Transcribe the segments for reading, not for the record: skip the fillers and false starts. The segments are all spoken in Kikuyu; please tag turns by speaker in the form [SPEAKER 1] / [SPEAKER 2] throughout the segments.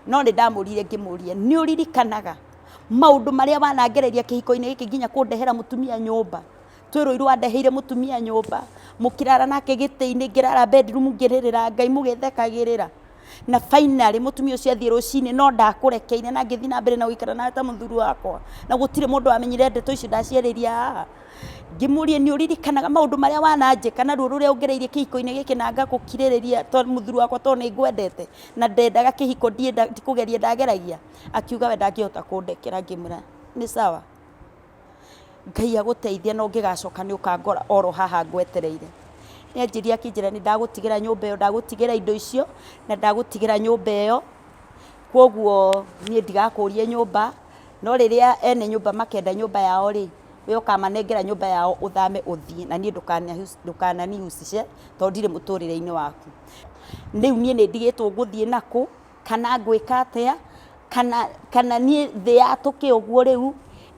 [SPEAKER 1] No nĩ ndamũrire ngĩmũria, nĩ ũririkanaga maũndũ marĩa wanangereria kĩhiko-inĩ gĩkĩ nginya kũndehera mũtumia nyũmba? Twĩ rũirũ wandeheire mũtumia nyũmba, mũkĩrara nake gĩtĩ-inĩ, ngĩrara bedroom ngĩrĩrĩra Ngai mũgĩthekagĩrĩra. Na finally mũtumia ũcio athiĩ rũcinĩ no ndakũrekeire na ngĩthiĩ na mbere na gũikara nawe ta mũthuri wakwa. Na gũtirĩ mũndũ wamenyire ndeto icio ndaciarĩria haha. Ngĩmũria nĩ ũririkanaga maũndũ marĩa wananjĩka na ruo rũrĩa ũngereirie kĩhiko-inĩ gĩkĩ na ngagũkirĩrĩria mũthuri wakwa tondũ nĩ ngwendete na ndendaga kĩhiko ndikũgeria ndageragia. Akiuga we ndangĩhota kũndekera ngĩmwĩra nĩ sawa. Ngai agũteithie na ũngĩgacoka nĩ ũkangora oro haha ngwetereire. Nĩ anjĩrire akĩnjĩra nĩ ndagũtigĩra nyũmba ĩyo, ndagũtigĩra indo icio na ndagũtigĩra nyũmba ĩyo, kwoguo niĩ ndigakũria nyũmba, no rĩrĩa ene nyũmba makenda nyũmba yao rĩ, we ũkamanengera nyũmba yao ũthame ũthiĩ na niĩ ndũkananihusishe tondũ ndirĩ mũtũrĩre-inĩ waku. Rĩu niĩ nĩ ndigĩtwo ngũthiĩ nakũ? Kana ngwĩka atĩa, kana kana niĩ thĩ yatũke ũguo rĩu,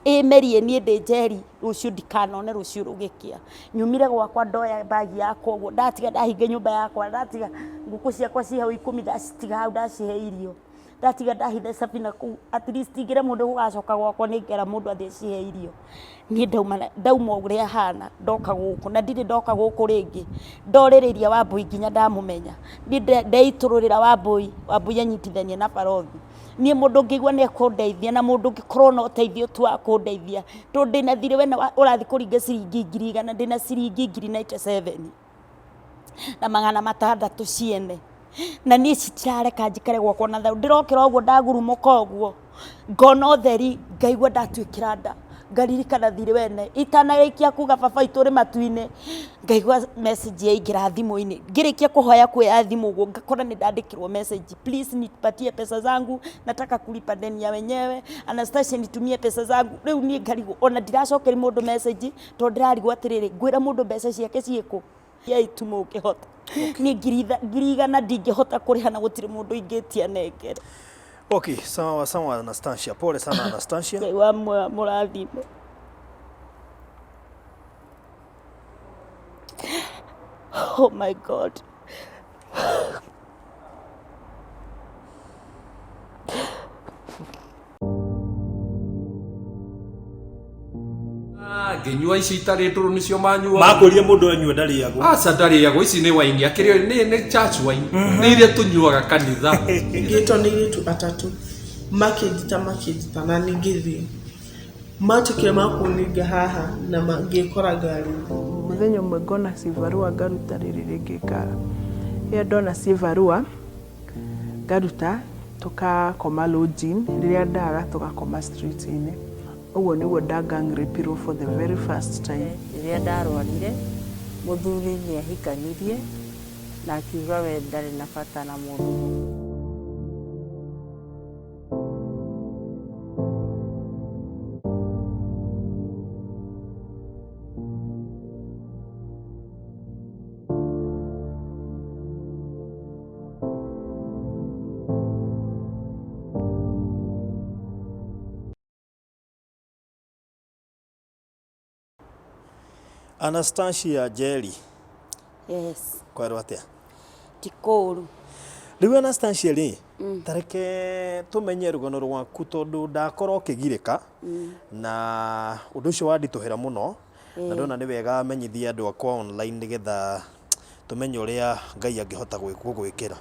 [SPEAKER 1] ĩmerie niĩ ndĩ njeri, rũciũ ndikanone rũciũ rũgĩkĩa. Nyumire gwakwa ndoya bag yakwa ũguo, ndatiga ndahinga nyũmba yakwa, ndatiga ngũkũ ciakwa ciĩ hau ikũmi ndacitiga hau ndacihe irio, ndatiga ndahitha cabi nakũu, at least ingĩremwo nĩ gũgacoka gwakwa nĩ ngera mũndũ athiĩ acihe irio. Niĩ ndauma ndauma ũrĩa hana ndoka gũkũ na ndirĩ ndoka gũkũ rĩngĩ, ndorĩrĩria Wambũi nginya ndamũmenya, niĩ ndeitũrũrĩra Wambũi, Wambũi anyitithania na barothi. Niĩ mũndũ ũngĩigua nĩ ekũndeithia na mũndũ ũngĩkorwo na ũteithio tu wa kũndeithia, tondũ ndĩna thirĩ we ũrathiĩ kũringa ciringi 100,000 ndĩna ciringi 97,000. Na 600 ciene. Na niĩ citirareka njikare gwakwa na thayũ. Ndĩrokĩra ũguo ndagurumũka ũguo, ngona ũtheri, ngaigua ndatuĩkĩra nda, ngaririkana thirĩ wene. Itanarĩkia kuga baba witũ ũrĩ matu-inĩ, ngaigua message yaingĩra thimũ-inĩ. Ngĩrĩkia kũhoya kuoya thimũ ũguo, ngakora nĩ ndandĩkĩrwo message, please nipatie pesa zangu, nataka kulipa deni ya wenyewe, Anastasia nitumie pesa zangu. Rĩu niĩ ngarigwo, ona ndiracokeria mũndũ message, Tondũ ndĩrarigwo atĩrĩrĩ, ngwĩra mũndũ mbeca ciake ciĩkũ? Yai tu mũngĩhota. Niĩ 100,000 ndingĩhota kũrĩha na gũtirĩ mũndũ ingĩtia nengere.
[SPEAKER 2] Okay, sawa sawa Anastasia. Pole sana Anastasia.
[SPEAKER 1] Ngai wa muoyo amũrathime. Oh my God.
[SPEAKER 3] Ngĩnyua ici itarĩ ndũrũ nĩcio manyua.
[SPEAKER 2] Makwĩrire mũndũ anyua ndarĩagwo.
[SPEAKER 3] Aca ndarĩagwo, ici nĩ waini akĩrĩ nĩ nĩ church wine. Nĩ iria tũnyuaga kanitha.
[SPEAKER 4] Ngĩtwo nĩ airĩtu atatũ, makĩnjĩta makĩnjĩta na niĩ ngĩthiĩ. Matuĩkire makũninga haha na ngĩkora ngari-inĩ.
[SPEAKER 5] Mũthenya ũmwe ngona cibarũa ngaruta rĩrĩ rĩngĩ ngara. Rĩrĩa ndona cibarũa ngaruta tũkakoma lodging, rĩrĩa ndaga tũgakoma street inĩ. Ũguo nĩguo nda gang rape irwo for the very first time.
[SPEAKER 6] Rĩrĩa ndarwarire, mũthuri nĩ ahikanirie na akiuga we ndarĩ na bata na mũndũ mũrũme.
[SPEAKER 2] Anastasia Njeri.
[SPEAKER 1] Yes.
[SPEAKER 2] Kwerwo atia?
[SPEAKER 1] Ti kũũru.
[SPEAKER 2] Rĩu Anastasia rĩ, mm. ta reke tũmenye rũgano rwaku tondũ ndakorwo ũkĩgirĩka mm. na ũndũ ũcio wanditũhĩra mũno mm. na ndona nĩ wega menyithie andũ akwa online nĩgetha tũmenye ũrĩa Ngai angĩhota gũgwĩkĩra.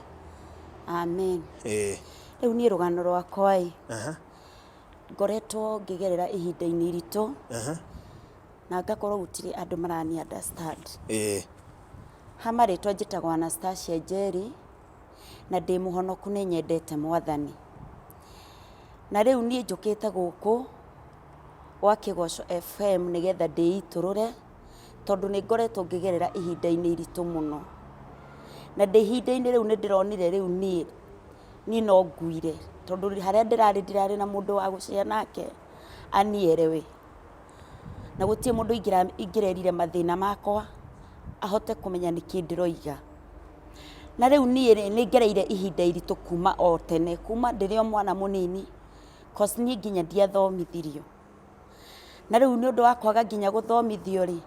[SPEAKER 1] Amen.
[SPEAKER 2] Ĩĩ.
[SPEAKER 1] Rĩu niĩ rũgano rwakwa ĩ. Uh -huh. Ngoretwo ngĩgerera ihinda-inĩ iritũ, na ngakorwo gũtirĩ andũ marani understand. Ha marĩtwa njĩtagwo Anastasia Njeri, na ndĩ mũhonoku nĩ nyendete mwathani. Na rĩu niĩ njũkĩte gũkũ gwa Kĩgoco FM nĩgetha ndĩitũrũre, tondũ nĩ ngoretwo ngĩgerera ihinda-inĩ iritũ mũno. Na ndĩ ihinda-inĩ rĩu nĩ ndĩronire rĩu niĩ niĩ no nguire tondũ harĩa ndĩrarĩ ndirarĩ na mũndũ wa gũcea nake anielewe. Na gũtirĩ mũndũ ingĩrerire mathĩna makwa ahote kũmenya nĩkĩ ndĩroiga. Na rĩu niĩ rĩ, nĩ ngereire ihinda iritũ kuma o tene, kuma ndĩrĩ o mwana mũnini, cause niĩ nginya ndiathomithirio. Na rĩu nĩ ũndũ wa kwaga nginya gũthomithio rĩ,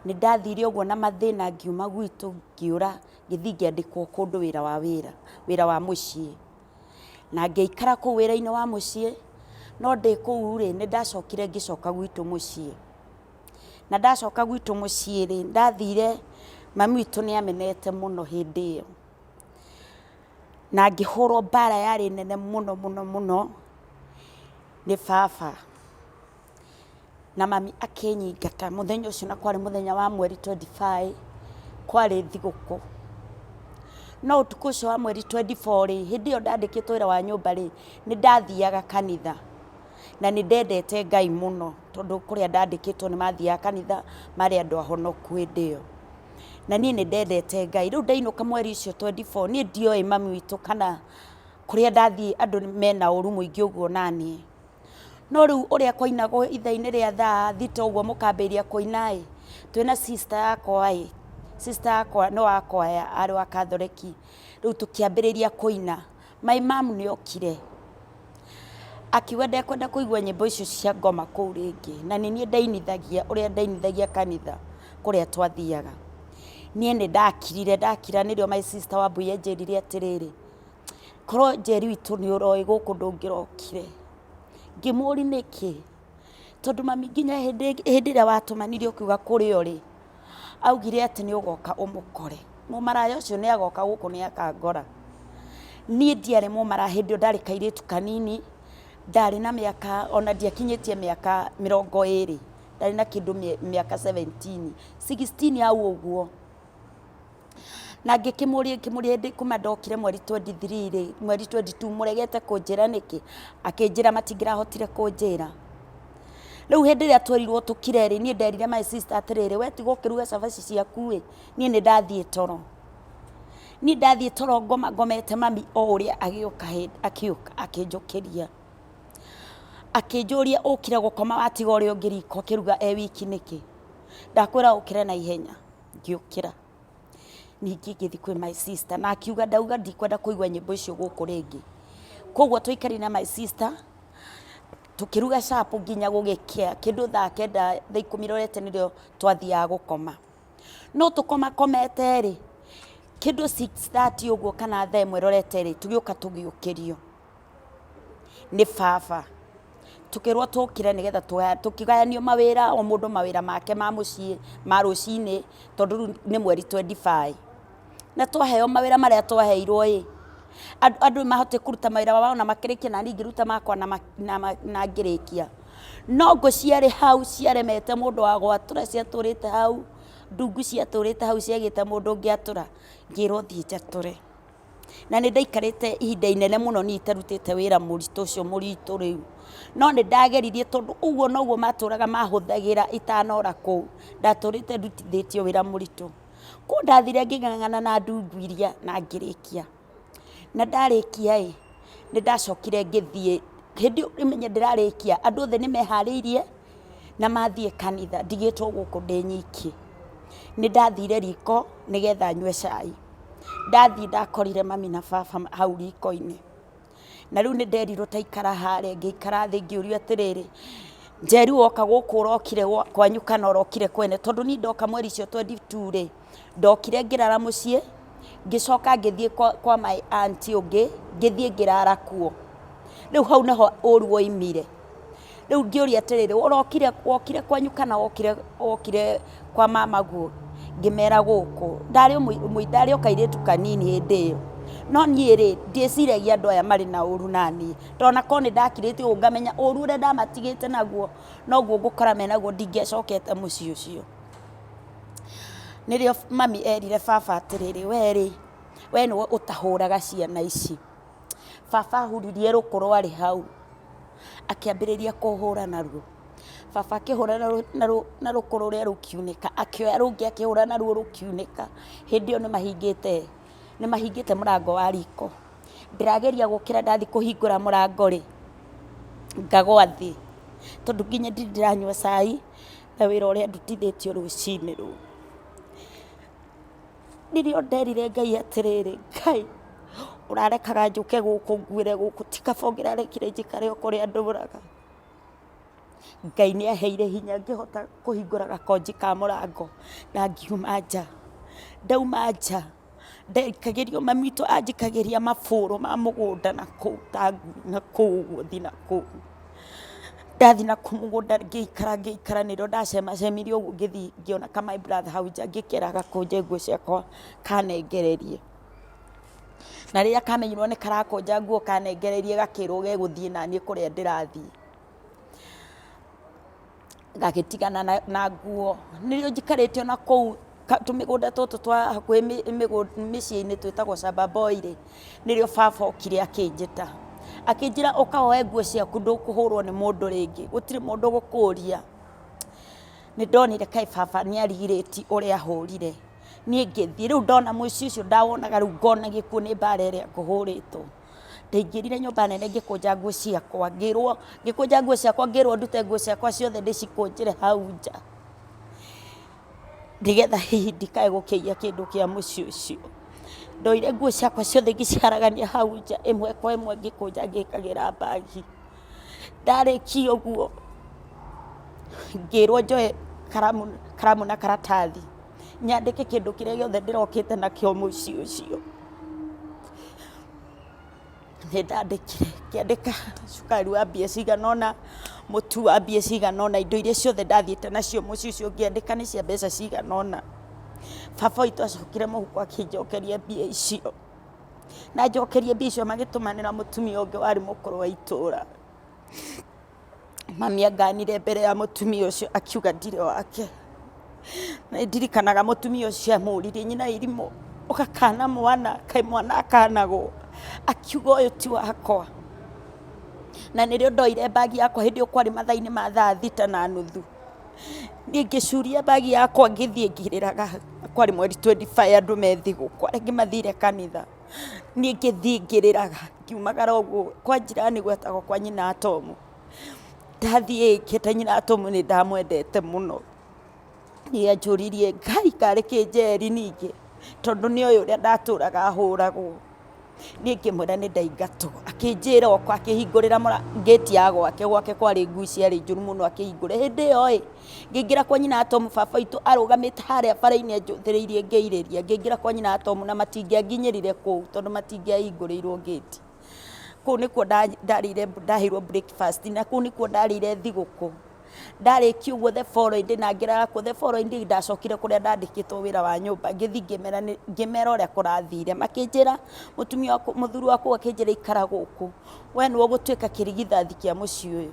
[SPEAKER 1] nĩ ndathire ũguo na mathĩna ngiuma gwitũ ngĩũra. Ngĩthiĩ ngĩandĩkwo kũndũ wĩra wa wĩra, wĩra wa mũciĩ. Na ngĩikara kũu wĩra-inĩ wa mũciĩ, no ndĩ kũu rĩ, nĩ ndacokire ngĩcoka gwitũ mũciĩ. Na ndacoka gwitũ mũciĩ rĩ, ndathire, mami witũ nĩ amenete mũno hĩndĩ ĩyo. Na ngĩhũrwo mbara yarĩ nene mũno mũno mũno nĩ baba. Na mami akĩnyingata mũthenya ũcio na kwarĩ mũthenya wa mweri 25, kwarĩ thigũkũ. No ũtukũ ũcio wa mweri 24 rĩ, hĩndĩ ĩyo ndandĩkĩtwo wĩra wa nyũmba rĩ, nĩ ndathiaga kanitha. Na nĩ ndendete Ngai mũno tondũ kũrĩa ndandĩkĩtwo nĩ mathiaga kanitha, marĩ andũ ahonoku hĩndĩ ĩyo. Na niĩ nĩ ndendete Ngai. Rĩu ndainũka mweri ũcio 24, niĩ ndioĩ mami witũ kana kũrĩa ndathiĩ andũ mena ũru mũingĩ ũguo naniĩ. No rĩu ũrĩa kwainagwo ithaa-inĩ rĩa thaa thita ũguo mũkambĩrĩria kũina ĩ, twĩna sister yakwa ĩ, sister yakwa nĩ wa kwaya arĩ wa kathoreki, rĩu tũkĩambĩrĩria kũina. My mum nĩ okire, akiuga ndekwenda kũigua nyĩmbo icio cia ngoma kũu rĩngĩ, na nĩ niĩ ndainithagia ũrĩa ndainithagia kanitha kũrĩa twathiaga. Niĩ nĩ ndakirire, ndakira nĩrĩo my sister Wambui anjĩrire atĩrĩrĩ, korwo Njeri witũ nĩ ũroĩ gũkũ ndũngĩrokire. Ngĩmũria nĩkĩ, tondũ mami nginya hĩndĩ ĩrĩa watũmanire ũkiuga kũrĩa ũrĩ, augire atĩ nĩ ũgoka ũmũkore. Mũmaraya ũcio nĩ agoka gũkũ nĩ akangora. Niĩ ndiarĩ mũmaraya hĩndĩ ĩyo ndarĩ kairĩtu kanini, ndarĩ na mĩaka ona ndiakinyĩtie mĩaka 20, ndarĩ na kĩndũ mĩaka 17, 16 hau ũguo. Na ngĩkĩmũria ngĩmũria hĩndĩ kuma ndokire mweri 23 rĩ, mweri 22 mũregete kũnjĩra nĩkĩ? Akĩnjĩra matingĩrahotire kũnjĩra. Rĩu hĩndĩ ĩrĩa twerirwo tũkire rĩ, niĩ nderire my sister atĩrĩrĩ, we tiga ũkĩruge cabaci ciaku ĩ, niĩ nĩ ndathiĩ toro. Niĩ ndathiĩ toro ngoma ngomete mami o ũrĩa agĩũka akĩũka akĩnjũkĩria. Akĩnjũria ũkire gũkoma watiga ũrĩa ũngĩ riko akĩruga e wiki nĩkĩ? Ndakwĩra ũkĩre na ihenya. Ngĩũkĩra. Ningĩ ngĩthiĩ kwĩ my sister na akiuga ndauga ndikwenda kũigua nyĩmbo icio gũkũ rĩngĩ. Koguo twaikarire na my sister tũkĩruga chapo nginya gũgĩkĩa kĩndũ thaa kenda thaa ikũmi irorete nĩrĩo twathiaga gũkoma. No tũkomakomete rĩ, kĩndũ 6:30 ũguo kana thaa ĩmwe ĩrorete rĩ, tũgĩũka tũgĩũkĩrio nĩ baba. Tũkĩrwo tũkĩre nĩgetha tũkĩgayanio mawĩra o mũndũ mawĩra make ma mũciĩ ma rũcinĩ tondũ rĩu nĩ mweri 25. Na twaheo mawĩra marĩa twaheirwo ĩ, andũ nĩ mahotire kũruta mawĩra mao na makĩrĩkia na niĩ ngĩruta makwa na ngĩrĩkia. No ngũ ciarĩ hau ciaremete mũndũ wa gwatũra ciatũrĩte hau, ndungu ciatũrĩte hau ciagĩte mũndũ ũngĩatũra, ngĩrwo thiĩ njatũre. Na nĩ ndaikarĩte ihinda inene mũno niĩ itarutĩte wĩra mũritũ ũcio mũritũ rĩu. No nĩ ndageririe tondũ ũguo noguo matũraga mahũthagĩra itanora kũu, ndatũrĩte ndutithĩtio wĩra mũritũ. Kũguo ndathire ngĩng'ang'ana na ndungu iria na ngĩrĩkia. Na ndarĩkia ĩ, nĩ ndacokire ngĩthiĩ, hĩndĩ ĩyo ũmenye ndĩrarĩkia andũ othe nĩ meharĩirie na mathiĩ kanitha ndigĩtwo gũkũ ndĩ nyiki. Nĩ ndathire riko nĩgetha nyue cai. Ndathiĩ ndakorire mami na baba hau riko-inĩ. Na rĩu nĩ nderirwo ta ikara harĩa, ngĩikara thĩ ngĩũrio atĩrĩrĩ, Njeri woka gũkũ ũrokire kwanyu kana ũrokire kwene? Tondũ niĩ ndoka mweri ũcio 22 rĩ, ndokire ngĩrara mũciĩ, ngĩcoka ngĩthiĩ kwa my aunty ũngĩ, ngĩthiĩ ngĩrara kuo. Rĩu hau nĩho ũru woimire. Rĩu ngĩũria atĩrĩrĩ, ũrokire wokire kwanyu kana wokire wokire kwa mamaguo? Ngĩmera gũkũ. Ndarĩ ndarĩ o kairĩtu kanini hĩndĩ ĩyo. No niĩ rĩ, ndiĩciragia andũ aya marĩ na ũru naniĩ. Tondũ ona korwo nĩ ndakirĩte ũguo ngamenya ũru ũrĩa ndamatigĩte naguo, noguo ngũkora menaguo ndingĩacokete mũciĩ ũcio. Nĩrĩo mami erire baba atĩrĩrĩ, we rĩ, we nĩwe ũtahũraga ciana ici. Baba ahuririe rũkũ rwarĩ hau, akĩambĩrĩria kũhũra naruo. Baba akĩhũra na rũkũ rũrĩa rũkiunĩka, akĩoya rũngĩ akĩhũra naruo rũkiunĩka. Hĩndĩ ĩyo nĩ mahingĩte mũrango wa riko. Ndĩrageria gũkĩra ndathiĩ kũhingũra mũrango rĩ, ngagwa thĩ, tondũ nginya ndirĩ ndĩranyua cai na wĩra ũrĩa ndutithĩtio rũcinĩ rũu. Nĩrĩo nderire Ngai atĩrĩrĩ, Ngai ũrarekaga njũke gũkũ nguĩre gũkũ, ti kaba ũngĩrarekire njikare o kũrĩa ndũraga. Ngai nĩ aheire hinya ngĩhota kũhingũra gakonji ka mũrango na ngiuma nja. Ndauma nja, Ndekagĩrio mami witũ anjikagĩria mabũrũ ma mũgũnda na kũu ta ngui na kũu ũguo thiĩ na kũu. Ndathiĩ na kũu mũgũnda ngĩikara ngĩikara nĩrĩo ndacemacemire ũguo ngĩthiĩ ngĩona ka my brother hau nja ngĩkera gakũnje nguo ciakwa kanengererie. Na rĩrĩa kamenyirwo nĩ karakũnja nguo kanengererie gakĩrwo gegũthiĩ naniĩ kũrĩa ndĩrathiĩ. Ngagĩtigana na nguo. Nĩrĩo njikarĩte ona kũu tũmĩgũnda tũtũ twa hakuhĩ mĩciĩ-inĩ twĩtagwo shamba boy rĩ, nĩrĩo baba okire akĩnjĩta. Akĩnjĩra ũka woe nguo ciaku ndũkũhũrwo nĩ mũndũ rĩngĩ, gũtirĩ mũndũ ũgũkũria. Nĩ ndonire kaĩ baba nĩ a regret ũrĩa ahũrire. Niĩ ngĩthiĩ, rĩu ndona mũciĩ ũcio ndawonaga rĩu ngona gĩkuũ nĩ mbara ĩrĩa ngũhũrĩtwo. Ndaingĩrire nyũmba nene ngĩkũnja nguo ciakwa, ngĩrwo, ngĩkũnja nguo ciakwa ngĩrwo ndute nguo ciakwa ciothe ndĩcikũnjĩre hau nja, nĩgetha hihi ndikae gũkĩiya kĩndũ kĩa mũciĩ ũcio. Ndoire nguo ciakwa ciothe ngĩciharagania hau nja ĩmwe kwa ĩmwe ngĩkũnja ngĩkagĩra mbagi. Ndarĩkia ũguo, ngĩrwo njoe karamu, karamu na karatathi, nyandĩke kĩndũ kĩrĩa gĩothe ndĩrokĩte nakĩo mũciĩ ũcio. Nĩ ndandĩkire, ngĩandĩka cukari wa mbia cigana ũna, mũtu wa mbia cigana ũna, indo iria ciothe ndathiĩte nacio mũciĩ ũcio ngĩandĩka nĩ cia mbeca cigana ũna. Baba witũ acokire mũhuko akĩnjokeria mbia icio, na anjokeria mbia icio magĩtũmanĩra mũtumia ũngĩ warĩ mũkũrũ wa itũra. Mami anganire mbere ya mũtumia ũcio akiuga ndirĩ wake. Na ndirikanaga mũtumia ũcio amũririe nyina irimũ ũgakana mwana, kaĩ mwana akanagwo? Akiuga ũyũ ti wakwa. Na nĩrĩo ndoire mbagi yakwa hĩndĩ ĩyo kwarĩ mathaa-inĩ ma thaa thita na nuthu. Niĩ ngĩcuria mbagi yakwa ngĩthiĩ ngĩrĩraga, kwarĩ mweri 25 andũ me thigũkũ, arĩa angĩ mathire kanitha. Niĩ ngĩthiĩ ngĩrĩraga, ngiumagara ũguo kwa jirani gwetagwo kwa nyina wa Tom. Ndathiĩ ngĩte nyina wa Tom nĩ ndamwendete mũno. Nĩ anjũririe Ngai karĩ kĩ Njeri ningĩ, tondũ nĩ oĩ ũrĩa ndatũraga hũragwo. Niĩ ngĩmwĩra nĩ ndaingatwo, akĩnjĩra ũka, akĩhingũrĩra ngĩti ya gwake, gwake kwarĩ ngui ciarĩ njũru mũno akĩhingũra. Hĩndĩ ĩyo ĩ, Ngĩingĩra kwa nyina wa Tom baba witũ arũgamĩte harĩa bara-inĩ anjũthĩrĩirie ngĩirĩria. Ngĩingĩra kwa nyina wa Tom na matingĩanginyĩrire kũu tondũ matingĩahingũrĩirwo ngĩti. Kũu nĩkuo ndarĩire ndaheirwo breakfast na kũu nĩkuo ndarĩire thigũkũ. Ndarĩkia ũguo the following day na ngĩrara kuo the following day ndacokire kũrĩa ndandĩkĩtwo wĩra wa nyũmba ngĩthiĩ ngĩmera ũrĩa kũrathire. Makĩnjĩra mũtumia wakwa mũthuri wakwa akĩnjĩra ikara gũkũ we nĩwe ũgũtuĩka kĩrigithathi kĩa mũciĩ ũyũ.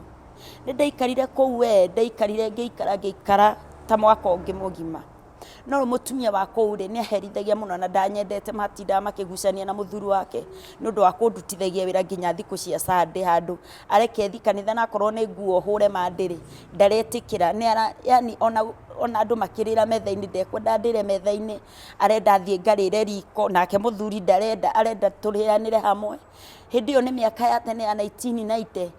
[SPEAKER 1] Nĩ ndaikarire kũu we, ndaikarire ngĩikara ngĩikara ta mwaka ũngĩ mũgima. No rĩu mũtumia wa kũu rĩ, nĩ aherithagia mũno na ndanyendete, matindaga makĩgucania na mũthuri wake nĩ ũndũ wa kũndutithagia wĩra nginya thikũ cia Sunday handũ areke thiĩ kanitha na akorwo nĩ nguo hũre Monday rĩ, ndaretĩkĩra. Nĩ ara yaani ona ona andũ makĩrĩra metha-inĩ ndekwenda ndĩre metha-inĩ, arenda thiĩ ngarĩre riko, nake mũthuri ndarenda, arenda tũrĩanĩre hamwe. Hĩndĩ ĩyo nĩ mĩaka ya tene ya 1990.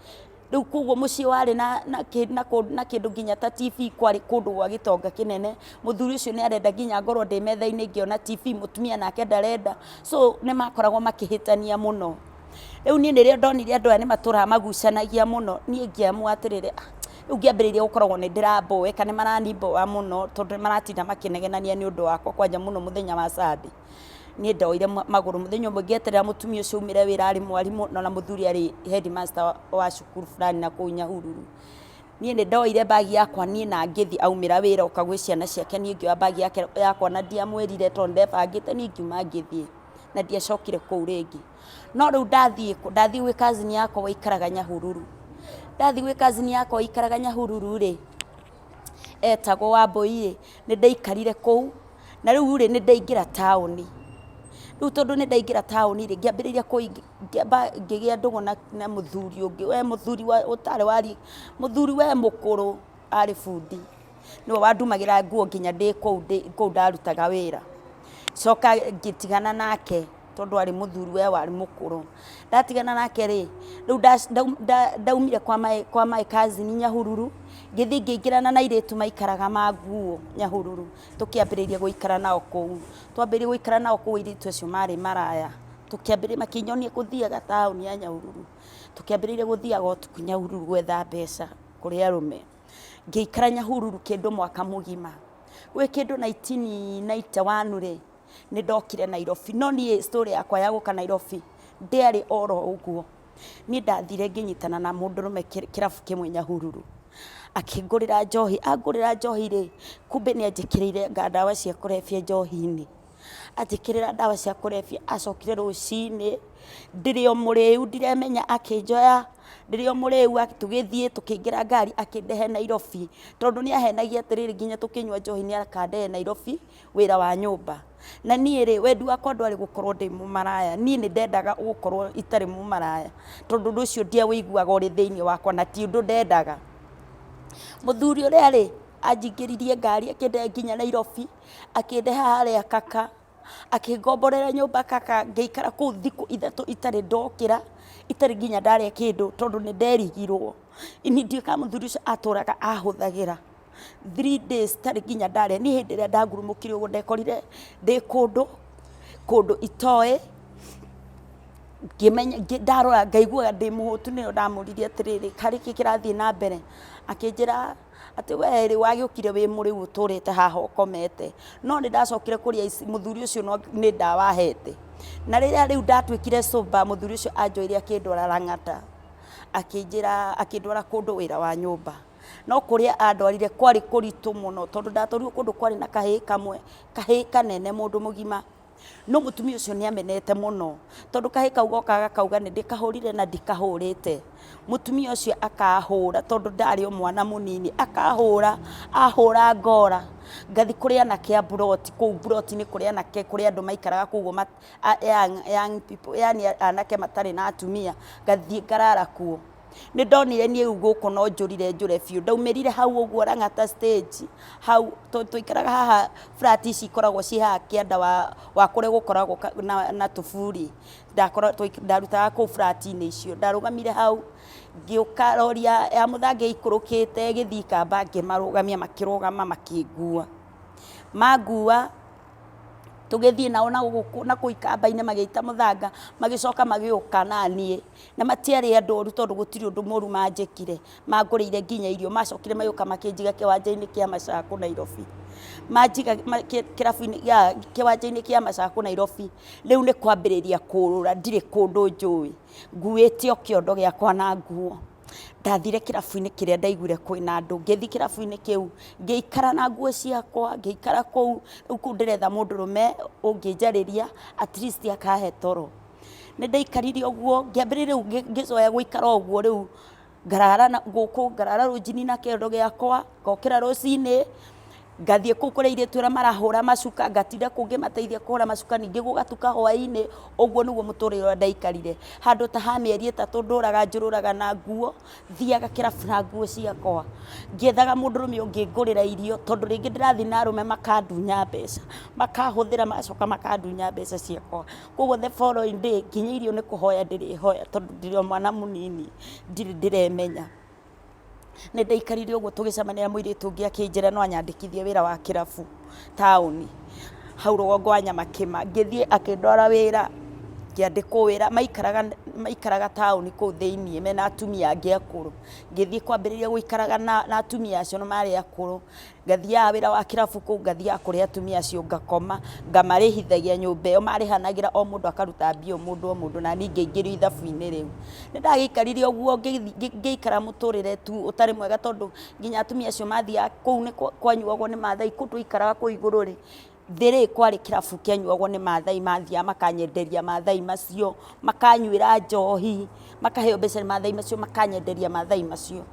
[SPEAKER 1] Rĩu koguo mũciĩ warĩ na kĩndũ nginya ta TV kwarĩ kũndũ gwa gĩtonga kĩnene, mũthuri ũcio nĩ arenda nginya ngorwo ndĩ metha-inĩ ngĩona TV, mũtumia nake ndarenda, so nĩ makoragwo makĩhĩtania mũno. Rĩu niĩ rĩrĩa ndonire andũ aya nĩ matũraga magucanagia mũno, niĩ ngĩamua atĩrĩrĩ, ah, rĩu ngĩambĩrĩria gũkoragwo nĩ ndĩramboeka, nĩ maranimboa mũno tondũ nĩ maratinda makĩnegenania nĩ ũndũ wakwa kwanja mũno mũthenya wa Sunday. Niĩ ndoire magũrũ mũthenya ũmwe ngĩeterera mũtumia ũcio aumĩre wĩra arĩ mwarimũ na ona mũthuri arĩ headmaster wa cukuru fulani na kũu Nyahururu. Niĩ nĩ ndoire bag yakwa niĩ na ngĩthiĩ aumĩra wĩra oka gwĩ ciana ciake niĩ ngĩoya bag yakwa na ndiamwĩrire tondũ ndebangĩte niĩ ngiuma ngĩthiĩ na ndiacokire kũu rĩngĩ. No rĩu ndathiĩ kũ, ndathiĩ gwĩ cousin yakwa waikaraga Nyahururu. Ndathiĩ gwĩ cousin yakwa waikaraga Nyahururu rĩ, etagwo Wambũi rĩ, nĩ ndaikarire kũu. Na rĩu rĩ, nĩ ndaingĩra taũni. Rĩu tondũ nĩ ndaingĩra taũni rĩ, ngĩambĩrĩria ngĩamba ngĩgĩa ndũgũ na mũthuri ũngĩ, we mũthuri ũtarĩ wa mũthuri we mũkũrũ arĩ bundi. Nĩwe wandumagĩra nguo nginya ndĩ kũu ndarutaga wĩra. Ngĩcoka ngĩtigana nake tondũ arĩ mũthuri we warĩ mũkũrũ. Ndatigana nake rĩ, rĩu ndaumire kwa my cousin Nyahururu, ngĩthiĩ ngĩingĩrana na airĩtu maikaraga manguo Nyahururu. Tũkĩambĩrĩria gũikara nao kũu. Twambĩrĩria gũikara nao kũu airĩtu acio marĩ maraya, tũkĩambĩrĩria makĩnyonia gũthiaga taũni ya Nyahururu. Tũkĩambĩrĩria gũthiaga ũtukũ Nyahururu gwetha mbeca kũrĩ arũme. Ngĩikara Nyahururu kĩndũ mwaka mũgima. Gwĩ kĩndũ 1991 rĩ, Nĩ ndokire Nairobi, no niĩ story yakwa ya gũka Nairobi ndĩarĩ oro ũguo. Niĩ ndathire ngĩnyitana na mũndũrũme kĩrabu kĩmwe Nyahururu, akĩngũrĩra njohi, angũrĩra njohi rĩ, kumbe nĩ anjĩkĩrĩire anga ndawa cia kũrebia njohi-inĩ. Anjĩkĩrĩra ndawa cia kũrebia, acokire rũcinĩ ndĩrĩ o mũrĩu ndiremenya akĩnjoya ndĩrĩ o mũrĩu tũgĩthiĩ tũkĩingĩra ngari akĩndehe Nairobi, tondũ nĩ ahenagia atĩrĩrĩ nginya tũkĩnyua njohi nĩ akandehe Nairobi wĩra wa nyũmba. Na niĩ rĩ, wendi wakwa ndwarĩ gũkorwo ndĩ mũmaraya, niĩ nĩ ndendaga gũkorwo itarĩ mũmaraya, tondũ ũndũ ũcio ndiawũiguaga ũrĩ thĩiniĩ wakwa na ti ũndũ ndendaga. Mũthuri ũrĩa rĩ, anjingĩririe ngari akĩndehe nginya Nairobi, akĩndehe harĩa Kaka, akĩngomborera nyũmba Kaka, ngĩikara kũu thikũ ithatũ itarĩ ndokĩra, itarĩ nginya ndarĩa kĩndũ tondũ nĩ nderigirwo. Niĩ ndiũĩ kana mũthuri ũcio atũraga ahũthagĩra. 3 days itarĩ nginya ndarĩa. Niĩ hĩndĩ ĩrĩa ndangurumũkire ũguo ndekorire ndĩ kũndũ, kũndũ itoĩ, ngĩmenya ndarora ngaiguaga ndĩ mũhũtu nĩrĩo ndamũririe atĩrĩrĩ, karĩ kĩ kĩrathiĩ na mbere? Akĩnjĩra atĩ we rĩ wagĩũkire wĩ mũrĩu ũtũrĩte haha ũkomete. No nĩ ndacokire kũrĩa mũthuri ũcio nĩ ndawa ahete. Na rĩrĩa rĩu ndatuĩkire sober mũthuri ũcio anjoire akĩndwara Lang'ata, akĩnjĩra akĩndwara kũndũ wĩra wa nyũmba. No kũrĩa andwarire kwarĩ kũritũ mũno tondũ ndatwarirwo kũndũ kwarĩ na kahĩĩ kamwe, kahĩĩ kanene mũndũ mũgima. No mũtumia ũcio nĩ amenete mũno tondũ kahĩĩ kau gokaga gakauga nĩ ndĩkahũrire na ndikahũrĩte. Mũtumia ũcio akahũra tondũ ndarĩ o mwana mũnini, akahũra, ahũra ngora, ngathiĩ kũrĩ anake a mburoti, kũu mburoti-inĩ kũrĩ anake, kũrĩ andũ maikaraga kũu ũguo young people yaani anake matarĩ na atumia, ngathiĩ ngarara kuo. Nĩ ndonire niĩ rĩu gũkũ no njũrire njũre biũ, ndaumĩrire hau ũguo Lang'ata stage, hau twaikaraga haha flat ici ikoragwo ciĩ haha kĩanda wa kũrĩa gũkoragwo na tũburi, ndarutaga kũu flat-inĩ icio, ndarũgamire hau, ngĩũka rori ya Mũthangi ĩikũrũkĩte ĩgĩthiĩ ikamba ngĩmarũgamia makĩrũgama makĩngua. Mangua tũgĩthiĩ nao nakũu ikamba-inĩ magĩita mũthanga, magĩcoka magĩũka naniĩ, na matiarĩ andũ oru tondũ gũtirĩ ũndũ mũru manjĩkire, mangũrĩire nginya irio, macokire magĩũka makĩnjiga kĩwanja-inĩ kĩa Macaku Nairobi, manjiga kĩrabu-inĩ kĩwanja-inĩ kĩa Macaku Nairobi, rĩu nĩ kwambĩrĩria kũũrũra ndirĩ kũndũ njũĩ, nguĩte o kĩondo gĩakwa na nguo. Ndathire kĩrabu-inĩ kĩrĩa ndaiguire kwĩna andũ, ngĩthiĩ kĩrabu-inĩ kĩu, ngĩikara na nguo ciakwa, ngĩikara kũu, rĩu kũu ndĩretha mũndũrũme ũngĩnjarĩria at least akahe toro. Nĩ ndaikarire ũguo, ngĩambĩrĩria rĩu ngĩcoya gũikara ũguo rĩu, ngarara gũkũ, ngarara rũnjini na kĩondo gĩakwa, ngokĩra rũcinĩ, ngathiĩ kũu kũrĩ airĩtu arĩa marahũra macuka, ngatinda kũu ngĩmateithia kũhũra macuka, ningĩ gũgatuka hwainĩ, ũguo nĩguo mũtũrĩre ũrĩa ndaikarire. Handũ ta ha mĩeri 3 ndũraga njũrũraga na nguo, thiaga kĩrabu na nguo ciakwa, ngĩethaga mũndũrũme ũngĩngũrĩra irio, tondũ rĩngĩ ndĩrathiĩ na arũme makandunya mbeca, makahũthĩra magacoka makandunya mbeca ciakwa. Koguo the following day nginya irio nĩ kũhoya ndĩrĩhoya tondũ ndĩrĩ o mwana mũnini, ndirĩ ndĩremenya. Nĩ ndaikarire ũguo tũgĩcemania na mũirĩtu ũngĩ akĩnjĩra no anyandĩkithie wĩra wa kĩrabu taũni, hau rũgongo wa Nyamakĩma. Ngĩthiĩ akĩndwara wĩra, ngĩandĩkwo wĩra, maikaraga taũni kũu thĩiniĩ mena atumia angĩ akũrũ. Ngĩthiĩ kwambĩrĩria gũikaraga na atumia acio na marĩ akũrũ. Ngathiaga wĩra wa kĩrabu kũu ngathiaga kũrĩ atumia acio ngakoma, ngamarĩhithagia nyũmba ĩyo marĩhanagĩra o mũndũ akaruta mbia o mũndũ o mũndũ nani ngĩingĩrio ithabu-inĩ rĩu. Nĩ ndagĩikarire ũguo ngĩikara mũtũrĩre tu ũtarĩ mwega tondũ nginya atumia acio mathiaga kũu nĩ kwanyuagwo nĩ mathai, kũu twaikaraga kũu igũrũ rĩ, thĩ rĩ kwarĩ kĩrabu kĩanyuagwo nĩ mathai mathiaga makanyenderia mathai macio, makanyuĩra njohi, makaheo mbeca nĩ mathai macio makanyenderia mathai macio.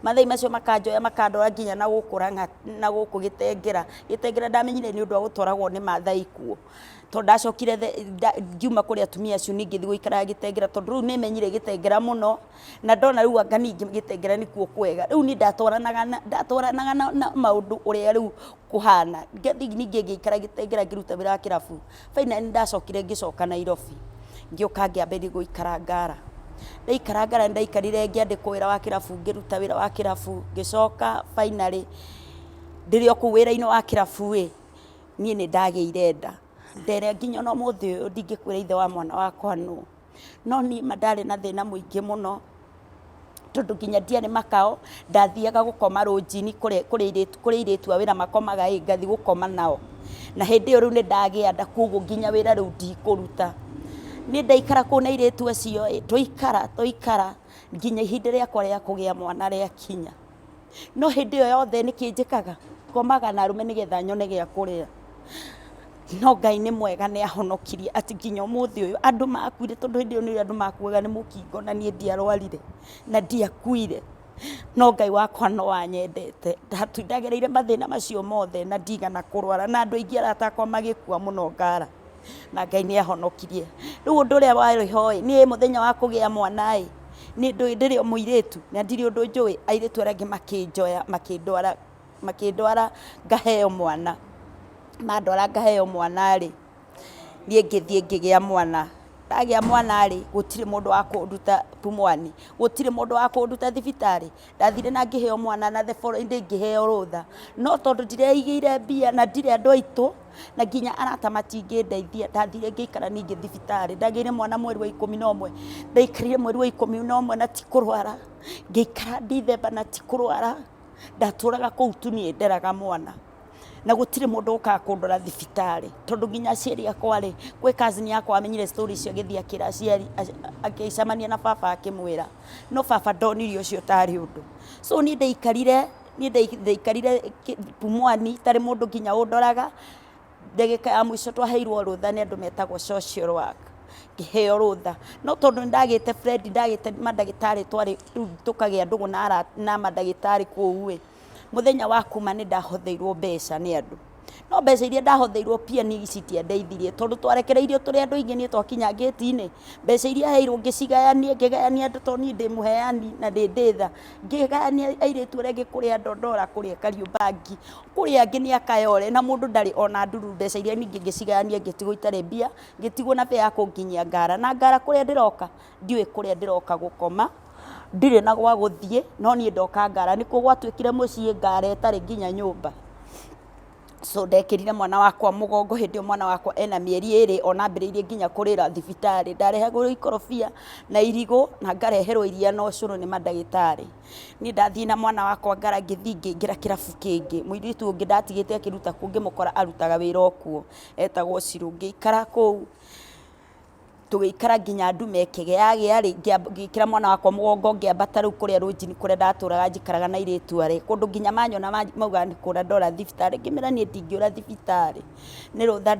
[SPEAKER 1] Mathai macio makanjoya makandwara nginya na gũkũ Lang'ata na gũkũ Gĩtengera. Gĩtengera ndamenyire nĩ ũndũ wa gũtwaragwo nĩ mathai kuo, tondũ ndacokire ngiuma kũrĩ atumia acio ningĩ thiĩ gũikaraga Gĩtengera tondũ rĩu nĩ menyire Gĩtengera mũno, na ndona rĩu anga ningĩ Gĩtengera nĩkuo kwega. Rĩu niĩ ndatwaranaga na maũndũ ũrĩa rĩu kũhana, ngathiĩ ningĩ ngĩikara Gĩtengera ngĩruta wĩra wa kĩrabu. Finally nĩ ndacokire ngĩcoka Nairobi, ngĩũka ngĩambĩrĩria gũikara Ngara. Ndaikara Ngara nĩ ndaikarire ngĩandĩkwo wĩra wa kĩrabu, ngĩruta wĩra wa kĩrabu, ngĩcoka finally ndĩrĩ o kũu wĩra-inĩ wa kĩrabu ĩ, niĩ nĩ ndagĩire nda. Nda ĩrĩa nginya ona ũmũthĩ ũyũ ndingĩkwĩra ithe wa mwana wakwa nũ. No niĩ ma ndarĩ na thĩna mũingĩ mũno. Tondũ nginya ndiarĩ makao, ndathiaga gũkoma rũnjini kũrĩa kũrĩa airĩtu a wĩra makomaga ĩ, ngathiĩ gũkoma nao. Na hĩndĩ ĩyo rĩu nĩ ndagĩa nda koguo nginya wĩra rĩu ndikũruta. Niĩ ndaikara kũu na airĩtu acio ĩ, twaikara twaikara nginya ihinda rĩakwa rĩa kũgĩa mwana rĩakinya. No hĩndĩ ĩyo yothe nĩkĩ njĩkaga? Ngomaga na arũme nĩgetha nyone gĩa kũrĩa. No Ngai nĩ mwega nĩ ahonokirie atĩ nginya ũmũthĩ ũyũ andũ makuire tondũ hĩndĩ ĩyo nĩrĩo andũ makuaga nĩ mũkingo na niĩ ndiarwarire na ndiakuire. No Ngai wakwa no anyendete. Ndagereire mathĩna macio mothe na ndigana kũrwara na andũ aingĩ arata akwa magĩkua mũno ngara na Ngai nĩ ahonokirie. Rĩu ũndũ ũrĩa warĩ ho ĩ, niĩ mũthenya wa kũgĩa mwana ĩ, niĩ ndũĩ ndĩrĩ o mũirĩtu na ndirĩ ũndũ njũĩ, airĩtu arĩa angĩ makĩnjoya makĩndwara makĩndwara ngaheo mwana. Mandwara ngaheo mwana rĩ, niĩ ngĩthiĩ ngĩgĩa mwana. Ndagĩa mwana rĩ, gũtirĩ mũndũ wa kũnduta Pumwani, gũtirĩ mũndũ wa kũnduta thibitarĩ. Ndathire na ngĩheo mwana na the following day ngĩheo rũtha. No tondũ ndireigĩire mbia na ndirĩ andũ aitũ, na nginya arata matingĩndeithia, ndathire ngĩikara ningĩ thibitarĩ. Ndagĩire mwana mweri wa 11, ndaikarire mweri wa 11 na ti kũrwara, ngĩikara Ndithemba na ti kũrwara. Ndatũraga kũu tu niĩ nderaga mwana na gũtirĩ mũndũ ũkaga kũndwara thibitarĩ tondũ nginya aciari akwa rĩ, gwĩ cousin yakwa wamenyire story icio agĩthiĩ akĩra aciari, agĩcemania na baba akĩmwĩra, no baba ndonire ũcio tarĩ ũndũ. So niĩ ndaikarire, niĩ ndaikarire Pumwani itarĩ mũndũ nginya ũndoraga. Ndagĩka ya mũico twaheirwo rũtha nĩ andũ metagwo social work, ngĩheo rũtha. No tondũ nĩ ndagĩte friend, ndagĩte mandagĩtarĩ twarĩ rĩu tũkagĩa ndũgũ na mandagĩtarĩ kũu ĩ, mũthenya wa kuma nĩ ndahotheirwo mbeca nĩ andũ. No mbeca iria ndahotheirwo pia niĩ citiandeithirie tondũ twarekereirio tũrĩ andũ aingĩ niĩ twakinya ngĩti-inĩ, mbeca iria heirwo ngĩcigayania ngĩgayania andũ tondũ niĩ ndĩ mũheani na ndĩ ndĩtha, ngĩgayania airĩtu arĩa angĩ kũrĩa Dandora, kũrĩa Kariobangi. Kũrĩ angĩ nĩ akayore na mũndũ ndarĩ ona ndururu mbeca iria ningĩ ngĩcigayania ngĩtigwo itarĩ mbia, ngĩtigwo na mbia ya kũnginyia ngara, na ngara kũrĩa ndĩroka ndiũĩ kũrĩa ndĩroka gũkoma, ndirĩ na gwa gũthiĩ, no niĩ ndoka ngara, nĩkuo gwatuĩkire mũciĩ ngara ĩtarĩ nginya nyũmba. So ndekĩrire mwana wakwa mũgongo hĩndĩ ĩyo mwana wakwa ena mĩeri 2 ona ambĩrĩirie nginya kũrĩra thibitarĩ, ndarehagĩrwo ikorobia na irigũ na ngareherwo iria na ũcũrũ nĩ mandagĩtarĩ. Niĩ ndathiĩ na mwana wakwa ngara ngĩthiĩ ngĩingĩra kĩrabu kĩngĩ, mũirĩtu ũngĩ ndatigĩte akĩruta kuo ngĩmũkora arutaga wĩra o kuo etagwo Shiro, ngĩikara kũu, tũgĩikara nginya ndume ĩkĩgĩa, yagĩa rĩ, ngĩkĩra mwana wakwa mũgongo ngĩambata rĩu kũrĩa rũnjini kũrĩa ndatũraga njikaraga na airĩtu arĩa, kũndũ nginya manyona maugaga nĩ kũra ndora thibitarĩ, ngĩmera niĩ ndingĩũra thibitarĩ, nĩ rũtha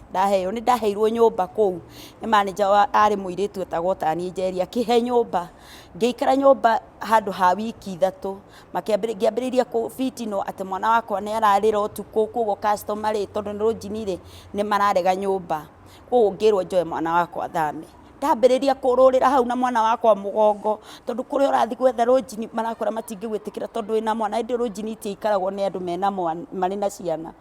[SPEAKER 1] ndaheo, nĩ ndaheirwo nyũmba kũu nĩ manager arĩ mũirĩtu wetagwo Tani Njeri akĩhe nyũmba. Ngĩikara nyũmba handũ ha wiki 3, ngĩambĩrĩria kũbitinwo atĩ mwana wakwa nĩ ararĩra ũtukũ, koguo customer rĩ, tondũ nĩ rũnjini rĩ, nĩ mararega nyũmba. Koguo ngĩrwo njoe mwana wakwa thame. Ndambĩrĩria kũrũrĩra hau na mwana wakwa mũgongo, tondũ kũrĩa ũrathiĩ gwetha rũnjini marakwĩra matingĩgwĩtĩkĩra tondũ wĩna mwana. Hĩndĩ ĩyo rũnjini itiaikaragwo nĩ andũ mena mwana, marĩ na ciana.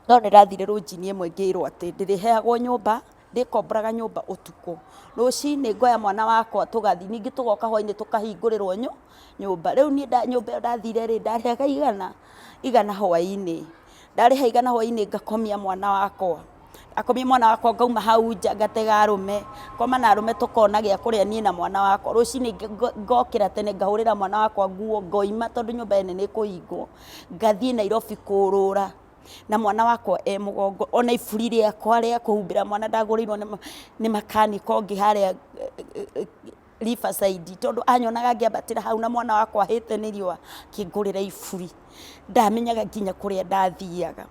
[SPEAKER 1] No nĩ ndathire rũnjini ĩmwe ngĩrwo atĩ ndĩrĩheagwo nyũmba, ndĩkomboraga nyũmba ũtukũ. Rũcinĩ ngoya mwana wakwa tũgathiĩ, ningĩ tũgoka hwainĩ tũkahingũrĩrwo nyũmba. Rĩu niĩ nyũmba ĩyo ndathire rĩ, ndarĩhaga 100 hwainĩ. Ndarĩha 100 hwainĩ ngakomia mwana wakwa. Ndakomia mwana wakwa ngauma hau nja ngatega arũme, ngoma na arũme tũkona gĩa kũrĩa niĩ na mwana wakwa. Rũcinĩ ngokĩra tene ngahũrĩra mwana wakwa nguo ngoima tondũ nyũmba ĩno nĩ ĩkũhingwo, ngathiĩ Nairobi kũrũra. Na mwana wakwa e mũgongo, ona iburi rĩakwa rĩa kũhumbĩra mwana ndagũrĩirwo nĩ makanika ũngĩ harĩa Riverside, tondũ anyonaga ngĩambatĩra hau na mwana wakwa ahĩte nĩ riũa, akĩngũrĩra iburi. Ndamenyaga nginya kũrĩa ndathiaga.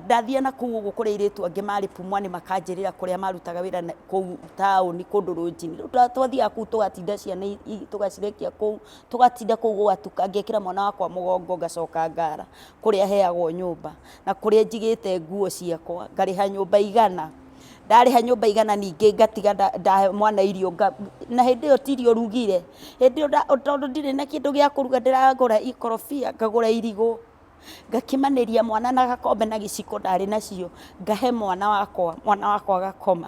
[SPEAKER 1] Ndathiaga na kũu ũguo kũrĩ airĩtu angĩ marĩ Pumwani makanjĩrĩra kũrĩa marutaga wĩra kũu taũni kũndũ rũnjinĩ. Rĩu twathiaga kũu tũgatinda ciana tũgacirekia kũu, tũgatinda kũu gũgatuka, ngekĩra mwana wakwa mũgongo ngacoka ngara. Kũrĩa heagwo nyũmba na kũrĩa njigĩte nguo ciakwa, ngarĩha nyũmba 100. Ndarĩha nyũmba 100 ningĩ ngatiga ndahe mwana irio, na hĩndĩ ĩyo ti irio rugire, hĩndĩ ĩyo tondũ ndirĩ na kĩndũ gĩa kũruga ndĩragũra ikorobia, ngagũra irigũ, ngakimanĩria mwana na gakombe na gĩciko ndarĩ nacio, ngahe mwana wakwa, mwana wakwa agakoma.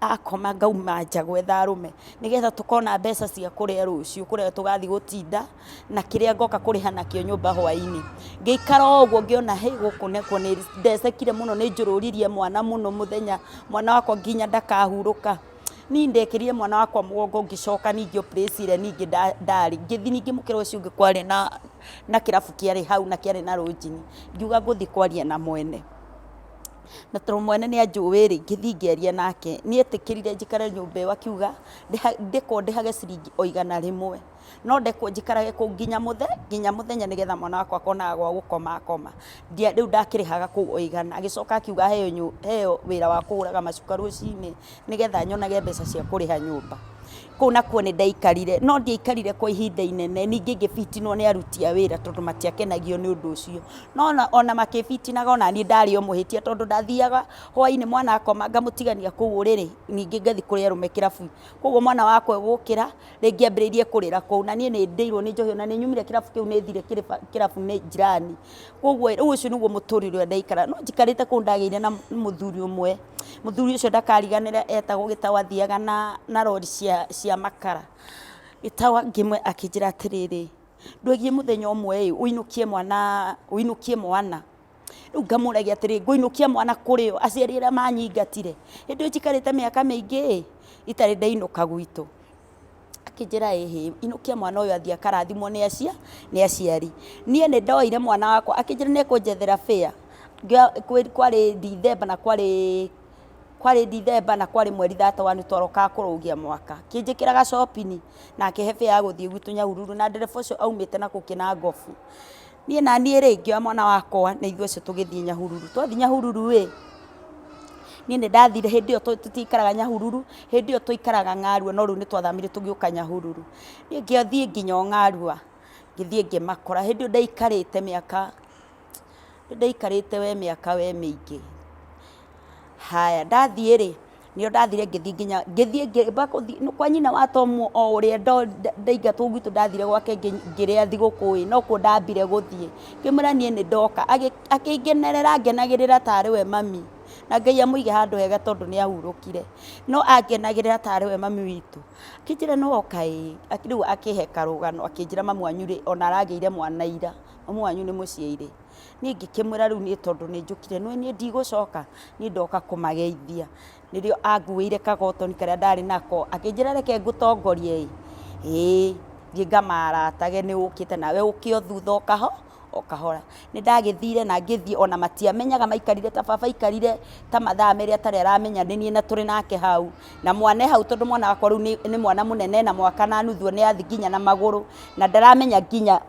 [SPEAKER 1] Akoma ngauma nja gwetha arũme, nĩgetha tũkona mbeca cia kũrĩa rũciũ kũrĩa tũgathiĩ gũtinda, na kĩrĩa ngoka kũrĩha nakĩo nyũmba hwainĩ. Ngĩikara o ũguo ngĩona hĩ gũkũ nakuo nĩ ndecekire mũno nĩ njũrũririe mwana mũno mũthenya, mwana wakwa nginya ndakahurũka. Niĩ ndekĩrire mwana wakwa mũgongo ngĩcoka ningĩ o place ĩrĩa ningĩ ndarĩ, ngĩthiĩ ningĩ mũkĩra ũcio ũngĩ kwarĩ na kĩrabu kĩarĩ hau na kĩarĩ na lodging, ngiuga ngũthiĩ kwaria na mwene. Na tondũ mwene nĩ anjũĩ rĩ, ngĩthiĩ ngĩaria nake, nĩ etĩkĩrire njikare nyũmba ĩyo akiuga ndĩkwo ndĩhage ciringi o 100. No ndekwo njikarage kũu nginya mũthe nginya mũthenya nĩgetha mwana wakwa akonaga gwa gũkoma akoma. Rĩu ndakĩrĩhaga kũu o 100. Agĩcoka akiuga heo heo wĩra wa kũhũraga macuka rũcinĩ nĩgetha nyonage mbeca cia kũrĩha nyũmba. Kũu nakuo nĩ ndaikarire, no ndiaikarire kwa ihinda inene, ningĩ ngĩbitinwo nĩ aruti a wĩra tondũ matiakenagio nĩ ũndũ ũcio. No ona makĩbitinaga ona niĩ ndarĩ o mũhĩtia tondũ ndathiaga hwainĩ mwana akoma ngamũtigania kũu ũrĩrĩ, ningĩ ngathiĩ kũrĩ arũme kĩrabu. Koguo mwana wakwa egũkĩra, rĩngĩ ambĩrĩirie kũrĩra kũu na niĩ nĩ ndĩirwo nĩ njohi ona nĩ nyumire kĩrabu kĩu nĩ thire kĩrabu nĩ jirani. Koguo rĩu ũcio nĩguo mũtũrĩre ũrĩa ndaikaraga. No njikarĩte kũu ndagĩire na mũthuri ũmwe, mũthuri ũcio ndakariganĩra etagwo Gĩtaũ athiaga na rori cia makara. Gĩtaũ ngĩmwĩra akĩnjĩra atĩrĩrĩ, ndwĩgiĩ mũthenya ũmwe ĩ, ũinũkie mwana, ũinũkie mwana. Rĩu ngamũragia atĩrĩ, ngũinũkia mwana kũrĩ ũ? Aciari arĩa manyingatire? Hĩndĩ ĩyo njikarĩte mĩaka mĩingĩ ĩ, itarĩ ndainũka gwitũ. Akĩnjĩra ĩhĩ, inũkia mwana ũyũ athiĩ akarathimwo nĩ nĩ aciari. Niĩ nĩ ndoire mwana wakwa, akĩnjĩra nĩ ekũnjethera fare. Kwarĩ Dithemba na kwarĩ kwarĩ Dithemba na kwarĩ mweri 31 twarokaga kũrũgia mwaka. Akĩnjĩkĩra gacopini na akĩhe fare ya gũthiĩ gwitũ Nyahururu na ndereba ũcio aumĩte nakũu Kĩnangobu. Niĩ naniĩ rĩ, ngĩoya mwana wakwa na ithuĩ acio tũgĩthiĩ Nyahururu. Twathiĩ Nyahururu ĩ, niĩ nĩ ndathire hĩndĩ ĩyo tũtiaikaraga Nyahururu, hĩndĩ ĩyo twaikaraga Ng'arua no rĩu nĩ twathamire tũgĩũka Nyahururu. Niĩ ngĩthiĩ nginya o Ng'arua, ngĩthiĩ ngĩmakora. Hĩndĩ ĩyo ndaikarĩte mĩaka, ndaikarĩte we mĩaka we mĩingĩ. Haya, ndathiĩ rĩ, nĩo ndathire ngĩthiĩ nginya, ngĩthiĩ ngĩamba gũthiĩ kwa nyina wa Tom o ũrĩa ndaingatwo gwitũ ndathire gwake ngĩrĩa thigũkũ ĩ, nokuo ndambire gũthiĩ. Ngĩmwĩra niĩ nĩ ndoka, akĩngenerera angenagĩrĩra tarĩ we mami, na Ngai amũige handũ hega tondũ nĩ ahurũkire. No angenagĩrĩra tarĩ we mami witũ. Akĩnjĩra nĩ woka ĩĩ, rĩu akĩhe karũgano akĩnjĩra mami wanyu rĩ, ona aragĩire mwana ira, mami wanyu nĩ mũciaire. Niĩ ngĩkĩmwĩra rĩu niĩ tondũ nĩ njũkire nĩ ũĩ niĩ ndigũcoka, niĩ ndoka kũmageithia. Nĩrĩo anguĩire kagotoni karĩa ndarĩ nako, akĩnjĩra reke ngũtongorie ĩ, ĩĩ thiĩ ngamaratage nĩ ũkĩte nawe ũke o thutha o kahora. Nĩ ndagĩthire na ngĩthiĩ ona matiamenyaga maikarire ta baba aikarire ta mathaa merĩ atarĩ aramenya nĩ niĩ na tũrĩ nake hau. Na mwana e hau tondũ mwana wakwa rĩu nĩ mwana mũnene ena mwaka na nuthu nĩ athiĩ nginya na magũrũ na ndaramenya nginya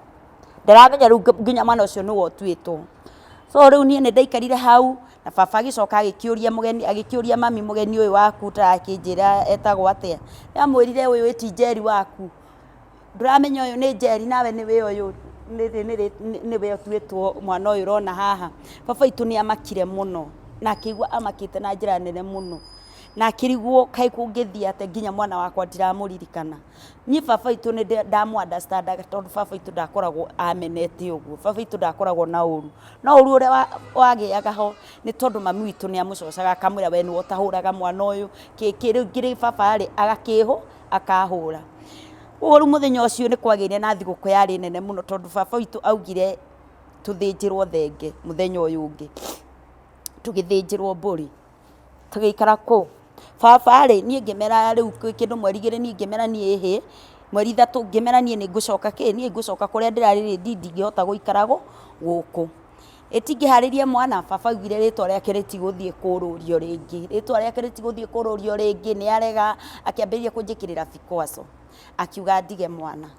[SPEAKER 1] ndaramenya rĩu nginya mwana ũcio nĩwe ũtuĩtwo. So rĩu niĩ nĩ ndaikarire hau na baba agĩcoka agĩkĩũria mũgeni, agĩkĩũria mami mũgeni ũyũ waku ũtarakĩnjĩra etagwo atĩa. Nĩ amwĩrire ũyũ ĩ ti Njeri waku, ndũramenya ũyũ nĩ Njeri nawe nĩwe ũyũ nĩwe ũtuĩtwo mwana ũyũ ũrona haha. Baba witũ nĩ amakire mũno na akĩigua amakĩte na njĩra nene mũno na akĩrigwo kaĩ kũngĩthiĩ atĩa nginya mwana wakwa ndiramũririkana. Niĩ baba witũ nĩ ndamũ understand aga tondũ baba witũ ndakoragwo amenete ũguo, baba witũ ndakoragwo na ũru. No ũru ũrĩa wagĩaga ho nĩ tondũ mami witũ nĩ amũcocaga akamwĩra we nĩwe ũtahũraga mwana ũyũ, kĩ kĩ, rĩu ngĩrĩ baba rĩ, agakĩhũ, akahũra. Ũguo rĩu mũthenya ũcio nĩ kwagĩire na thigũkũ yarĩ nene mũno tondũ baba witũ augire tũthĩnjĩrwo thenge mũthenya ũyũ ũngĩ, tũgĩthĩnjĩrwo mbũri. Tũgĩikara kũu. Baba rĩ, niĩ ngĩmera rĩu kĩndũ mweri igĩrĩ niĩ ngĩmera niĩ ĩhĩ, mweri ithatũ ngĩmera niĩ nĩ ngũcoka kĩ, niĩ ngũcoka kũrĩa ndĩrarĩ rĩ, ndingĩhota gũikara gũkũ. Ĩ tingĩharĩria mwana, baba augire rĩtwa rĩake rĩtigũthiĩ kũrũrio rĩngĩ, rĩtwa rĩake rĩtigũthiĩ kũrũrio rĩngĩ, nĩ arega, akĩambĩrĩria kũnjĩkĩrĩra vikwazo, akiuga ndige mwana.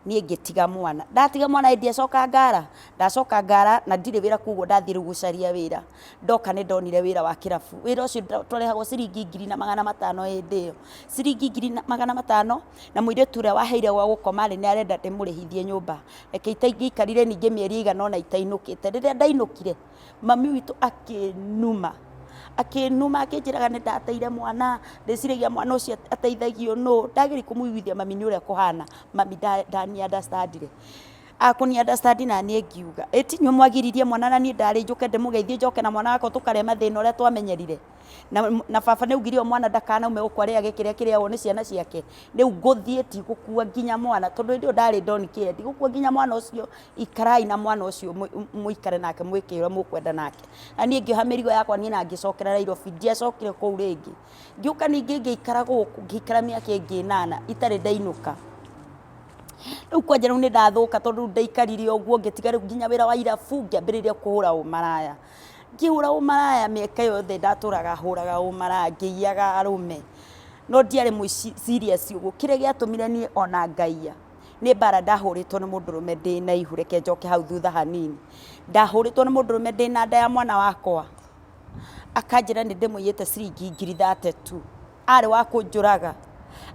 [SPEAKER 1] Niĩ ngĩtiga mwana. Ndatiga mwana ĩ ndiacoka ngara? Ndacoka ngara na ndirĩ wĩra koguo ndathiĩ rĩu gũcaria wĩra. Ndoka nĩ ndonire wĩra wa kĩrabu. Wĩra ũcio twarĩhagwo ciringi 1500 hĩndĩ ĩyo. Ciringi 1500 na mũirĩtu ũrĩa waheire gwa gũkoma rĩ, nĩ arenda ndĩmũrĩhithie nyũmba. Reke ingĩaikarire ningĩ mĩeri ĩigana ũna itainũkĩte. Rĩrĩa ndainũkire, mami witũ akĩnuma, akĩnuma akĩnjĩraga nĩ ndateire mwana, ndĩciragia mwana ũcio ateithagio nũ, ndageria kũmũiguithia mami nĩ ũrĩa kũhana, mami ndani understand ire. Akũni understand naniĩ ngiuga, ĩ ti inyuĩ mwagiririe mwana na niĩ ndarĩ njũke ndĩmũgeithie njoke na mwana wakwa tũkarĩa mathĩna ũrĩa twamenyerire. Na, na baba nĩ augire o mwana ndakanaume gũkũ arĩage kĩrĩa kĩrĩagwo nĩ ciana ciake. Rĩu ngũthiĩ ndigũkua nginya mwana, tondũ hĩndĩ ĩyo ndarĩ don't care, ndigũkua nginya mwana ũcio, ikarai na mwana ũcio mũikare nake mwĩke ũrĩa mũkwenda nake. Na niĩ ngĩoha mĩrigo yakwa niĩ na ngĩcokera Nairobi, ndiacokire kũu rĩngĩ. Ngĩũka ningĩ ngĩikara gũkũ, ngĩikara mĩaka ĩngĩ ĩnana itarĩ ndainũka. Rĩu kwanja rĩu nĩ ndathũka tondũ rĩu ndaikarire ũguo ngĩtiga rĩu nginya wĩra wa irabu ngĩambĩrĩria kũhũra ũmaraya. Ngĩhũra ũmaraya mĩaka yothe ndatũraga hũraga ũmaraya ngĩiyaga arũme, no ndiarĩ mũici serious ũguo. Kĩrĩa gĩatũmire niĩ ona ngaiya nĩ mbara ndahũrĩtwo nĩ mũndũrũme ndĩna ihu, reke njoke hau thutha hanini. Ndahũrĩtwo nĩ mũndũrũme ndĩna nda ya mwana wakwa, akanjĩra nĩ ndĩmũiyĩte ciringi ngiri 32, arĩ wa kũnjũraga,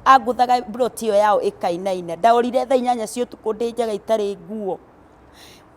[SPEAKER 1] angũthaga mburoti ĩyo yao ĩkainaina. Ndaũrire thaa 8 cia ũtukũ ndĩ njaga itarĩ nguo.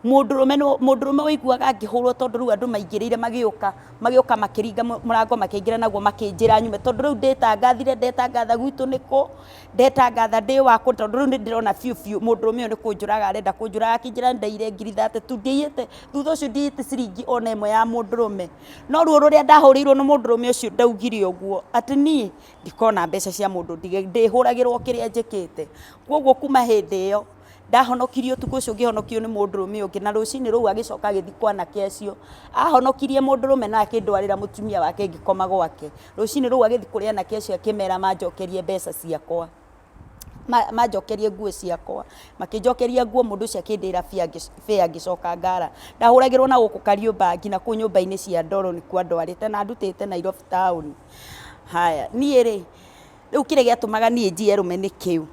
[SPEAKER 1] Mũndũrũme mũndũrũme ũiguaga ngĩhũrwo tondũ rĩu andũ maingĩrĩire magĩũka, magĩũka makĩringa mũrango makĩingĩra naguo makĩnjĩra nyume, tondũ rĩu ndĩtangathire ndetangatha gwitũ nĩ kũ, ndetangatha ndĩ wakũ, tondũ rĩu nĩ ndĩrona biũ biũ mũndũrũme ũyũ nĩ kũnjũraga arenda kũnjũraga, akĩnjĩra nĩ ndaiyire ngiri 32, ndiaiyĩte, thutha ũcio ndiaiyĩte ciringi ona ĩmwe ya mũndũrũme. No ruo rũrĩa ndahũrĩirwo nĩ mũndũrũme ũcio ndaugire ũguo, atĩ niĩ ndikona mbeca cia mũndũ ndĩhũragĩrwo kĩrĩa njĩkĩte. Koguo kuma hĩndĩ ĩyo, ndahonokirio ũtukũ ũcio ngĩhonokio nĩ mũndũrũme ũngĩ na rũcinĩ rũu agĩcoka agĩthiĩ kwa anake acio. Ahonokirie mũndũrũme na akĩndwarĩra mũtumia wake ngĩkoma gwake. Rũcinĩ rũu agĩthiĩ kũrĩ anake acio akĩmera manjokerie mbeca ciakwa, manjokerie nguo ciakwa. Makĩnjokeria nguo mũndũ ũcio akĩndĩra fare ngĩcoka ngara. Ndahũragĩrwo na gũkũ Kariobangi na kũu nyũmba-inĩ cia ndoro nĩkuo andwarĩte na andutĩte Nairobi taũni. Haya, niĩ rĩ, rĩu kĩrĩa gĩatũmaga niĩ njiye arũme nĩ kĩu.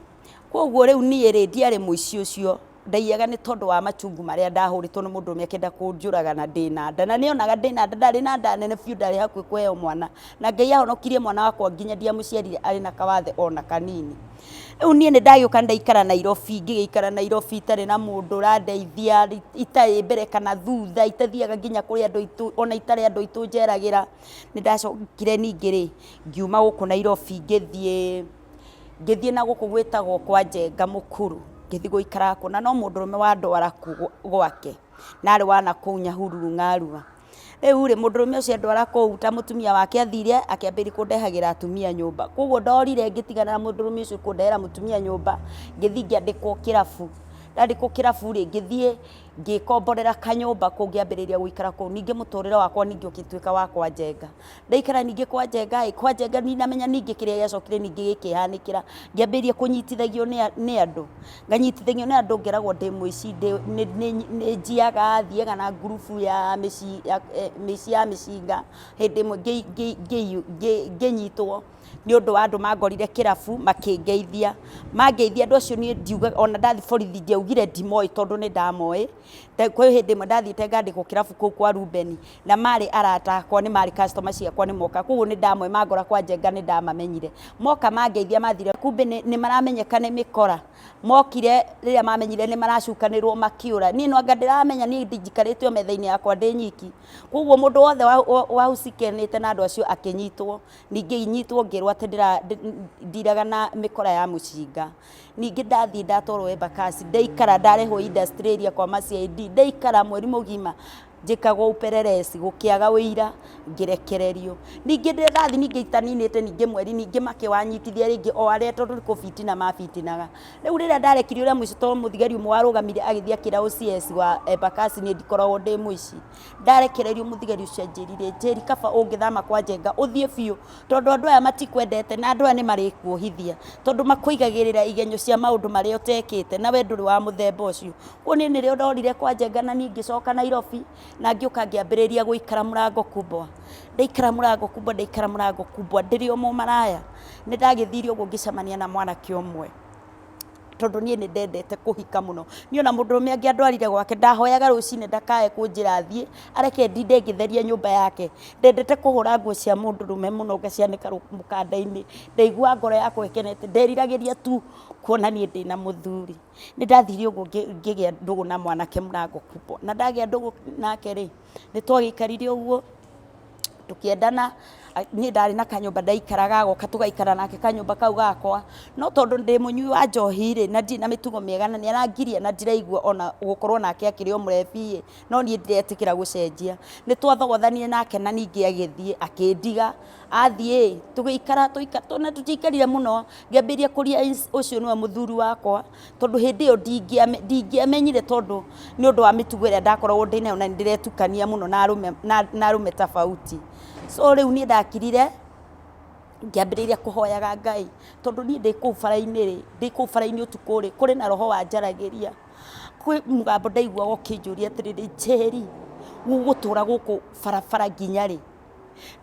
[SPEAKER 1] Koguo rĩu niĩ rĩ, ndiarĩ mũici ũcio, ndaiyaga nĩ tondũ wa machungu marĩa ndahũrĩtwo nĩ mũndũrũme akĩenda kũnjũraga na ndĩna nda. Na nĩ onaga ndĩna nda, ndarĩ na nda nene biũ, ndarĩ hakuhĩ kũheo mwana. Na Ngai ahonokirie mwana wakwa nginya ndiamũciarire arĩ na kawathe ona kanini. Rĩu niĩ nĩ ndagĩũka ndaikara Nairobi, ngĩgĩikara Nairobi itarĩ na mũndũ ũrandeithia, itarĩ mbere kana thutha, itathiaga nginya kũrĩ andũ aitũ, ona itarĩ andũ aitũ njeragĩra. Nĩ ndacokire ningĩ rĩ, ngiuma gũkũ Nairobi ngĩthiĩ ngĩthiĩ na gũkũ gwĩtagwo kwa Njenga Mũkuru, ngĩthiĩ gũikara kuo, na no mũndũrũme wandwara kuo gwake, na arĩ wa nakũu Nyahururu Ng'arua. Rĩu rĩ, mũndũrũme ũcio andwara kũu ta mũtumia wake athire, akĩambĩrĩria kũndehagĩra atumia nyũmba. Koguo ndorire ngĩtigana na mũndũrũme ũcio kũndehera mũtumia nyũmba, ngĩthiĩ ngĩandĩkwo kĩrabu. Ndandĩkwo kĩrabu rĩ, ngĩthiĩ ngĩkomborera kanyũmba kũu ngĩambĩrĩria gũikara kũu. Ningĩ mũtũrĩre wakwa ningĩ ũgĩtuĩka wa kwa Njenga. Ndaikara ningĩ kwa Njenga ĩ, kwa Njenga ndinamenya ningĩ kĩrĩa gĩacokire ningĩ gĩkĩhanĩkĩra, ngĩambĩrĩria kũnyitithagio nĩ andũ, nganyitithagio nĩ andũ ngeragwo ndĩ mũici, nĩ njiyaga, thiaga na ngurubu ya mĩici ya mĩcinga, hĩndĩ ĩmwe ngĩnyitwo nĩ ũndũ wa andũ mangorire kĩrabu makĩngeithia, mangeithia andũ acio niĩ ndiugaga ona ndathiĩ borithi ndiaugire ndimoĩ tondũ nĩ ndamoĩ. Kwĩ hĩndĩ ĩmwe ndathiĩte ngandĩkwo kĩrabu kũu kwa Ruben, na marĩ arata akwa, nĩ marĩ customer ciakwa nĩ moka, koguo nĩ ndamoĩ mangora kwa Njenga nĩ ndamamenyire. Moka mangeithia mathire, kumbe nĩ maramenyeka nĩ mĩkora. Mokire rĩrĩa mamenyire nĩ maracukanĩrwo makĩũra. Niĩ no anga ndĩramenya niĩ njikarĩte o metha-inĩ yakwa ndĩ nyiki. Koguo mũndũ wothe wahucikanĩte na andũ acio akĩnyitwo, ningĩ ngĩnyitwo ngĩrwo atĩ ndiraga na mĩkora ya mũcinga. Ningĩ ndathiĩ ndatwarwo Embakasi, ndaikara ndarehwo industry area kwa ma CID, ndaikara mweri mũgima njĩkagwo upelelezi gũkĩaga ũira ngĩrekererio. Ningĩ ndathiĩ ningĩ itaninĩte ningĩ mweri ningĩ makĩwanyitithia rĩngĩ o arĩa tondũ nĩ kũbitina mabitinaga. Rĩu rĩrĩa ndarekirio rĩa mũico tondũ mũthigari ũmwe warũgamire agĩthiĩ akĩra OCS wa Embakasi niĩ ndikoragwo ndĩ mũici. Ndarekereirio mũthigari ũcio anjĩrire, Njeri kaba ũngĩthama kwa Njenga ũthiĩ biũ tondũ andũ aya matikwendete na andũ aya nĩ marĩkuohithia tondũ makũigagĩrĩra igenyo cia maũndũ marĩa ũtekĩte na we ndũrĩ wa mũthemba ũcio. Koguo niĩ nĩrĩo ndorire kwa Njenga na niĩ ngĩcoka Nairobi na ngĩũka ngĩambĩrĩria gũikara Mlango Kubwa. Ndaikara Mlango Kubwa, ndaikara Mlango Kubwa ndĩrĩ o mũmaraya, nĩ ndagĩthire ũguo ngĩcemania na mwanake ũmwe. Tondũ niĩ nĩ ndendete kũhika mũno. Niĩ ona mũndũrũme angĩandwarire gwake, ndahoyaga rũcinĩ ndakae kũnjĩra thiĩ, areke ndinde ngĩtheria nyũmba yake. Ndendete kũhũra nguo cia mũndũrũme mũno ngacianĩka mũkanda-inĩ. Ndaiguaga ngoro yakwa ĩkenete, nderiragĩria tu kuona niĩ ndĩna mũthuri. Nĩ ndathire ũguo ngĩgĩa ndũgũ na mwanake mũrango kubwa. Na ndagĩa ndũgũ nake rĩ, nĩ twagĩikarire ũguo, tũkĩendana. Niĩ ndarĩ na kanyũmba ndaikaraga, agoka tũgaikara nake kanyũmba kau gakwa, no tondũ ndĩ mũnyui wa njohi rĩ, na ndirĩ na mĩtugo mĩega na nĩ arangiria na ndiraigua ona gũkorwo nake akĩrĩ o mũrebi ĩ, no niĩ ndiretĩkĩra gũcenjia. Nĩ twathogothanire nake na ningĩ agĩthiĩ akĩndiga, athiĩ ĩ, tũgĩikara na tũtiaikarire mũno, ngĩambĩrĩria kũ realize ũcio nĩwe mũthuri wakwa, tondũ hĩndĩ ĩyo ndingĩamenyire tondũ nĩ ũndũ wa mĩtugo ĩrĩa ndakoragwo ndĩnayo na nĩ ndĩretukania mũno na arũme tofauti. So rĩu niĩ ndakirire, ngĩambĩrĩria kũhoyaga Ngai, tondũ niĩ ndĩ kũu bara-inĩ rĩ, ndĩ kũu bara-inĩ ũtukũ rĩ, kũrĩ na roho wanjaragĩria, kwĩ mũgambo ndaiguaga ũkĩnjũria atĩrĩrĩ, Njeri, ũgũtũra gũkũ barabara nginya rĩ?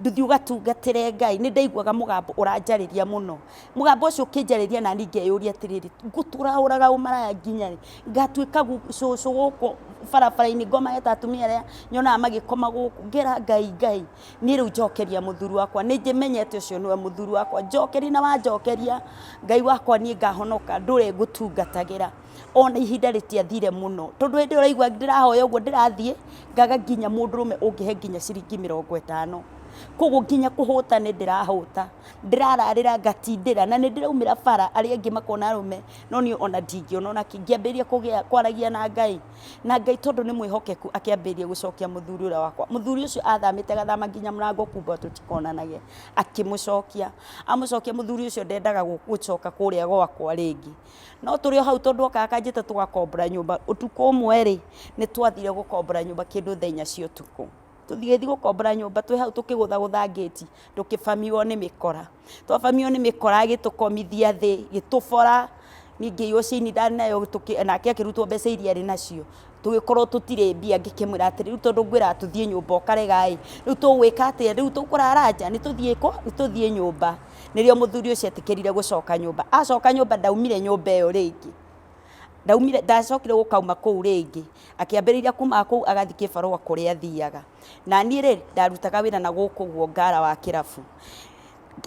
[SPEAKER 1] Ndũthiĩ ũgatungatĩre Ngai. Nĩ ndaiguaga mũgambo ũranjarĩria mũno. Mũgambo ũcio ũkĩnjarĩria nani ngeyũria atĩrĩrĩ, ngũtũra hũraga ũmaraya nginya rĩ? Ngatuĩka cũcũ gũkũ barabara-inĩ ngomage ta atumia arĩa nyonaga magĩkoma gũkũ. Ngera Ngai, Ngai niĩ rĩu njokeria mũthuri wakwa, nĩ menyete ũcio nĩwe mũthuri wakwa, njokeria na wanjokeria Ngai wakwa niĩ ngahonoka ndũre ngũtungatagĩra. Ona ihinda rĩtiathire mũno, tondũ hĩndĩ ĩyo ũraigua ndĩrahoya ũguo ndĩrathiĩ, ngaga nginya mũndũrũme ũngĩhe nginya ciringi 50. Koguo nginya kũhũta nĩ ndĩrahũta, ndĩrararĩra ngatindĩra, na nĩ ndĩraumĩra bara arĩa angĩ makona arũme, no niĩ ona ndingĩona ona kĩ. Ngĩambĩrĩria kũgĩa kwaragia na Ngai, na Ngai tondũ nĩ mwĩhokeku akĩambĩrĩria gũcokia mũthuri ũrĩa wakwa. Mũthuri ũcio athamĩte agathama nginya mũrango kumba tũtikonanage, akĩmũcokia. Amũcokia mũthuri ũcio ndendaga gũcoka kũrĩa gwakwa rĩngĩ. No tũrĩ o hau tondũ okaga akanjĩta tũgakombora nyũmba, ũtukũ ũmwe rĩ, nĩ twathire gũkombora nyũmba kĩndũ thaa 4 cia ũtukũ. Tũgĩthiĩ gũkombora nyũmba twĩ hau tũkĩgũthagũtha ngĩti, tũkĩbamiwo nĩ mĩkora. Twabamiwo nĩ mĩkora ĩgĩtũkomithia thĩ, ĩgĩtũbora, niĩ ngĩiywo chain ndarĩ nayo, nake akĩrutwo mbeca iria arĩ nacio. Tũgĩkorwo tũtirĩ mbia, ngĩkĩmwĩra atĩrĩ, rĩu tondũ ngwĩraga tũthiĩ nyũmba ũkarega ĩ, rĩu tũgwĩka atĩa, rĩu tũkũrara nja, nĩ tũthiĩ kũ, nĩ tũthiĩ nyũmba. Nĩrĩo mũthuri ũcio etĩkĩrire gũcoka nyũmba. Acoka nyũmba ndaumire nyũmba ĩyo rĩngĩ. Ndaumire, ndacokire gũkauma kũu rĩngĩ. Akĩambĩrĩria kumaga kũu agathiĩ kĩbarũa kũrĩa athiaga. Na niĩ rĩ, ndarutaga wĩra na gũkũ ũguo ngara wa kĩrabu.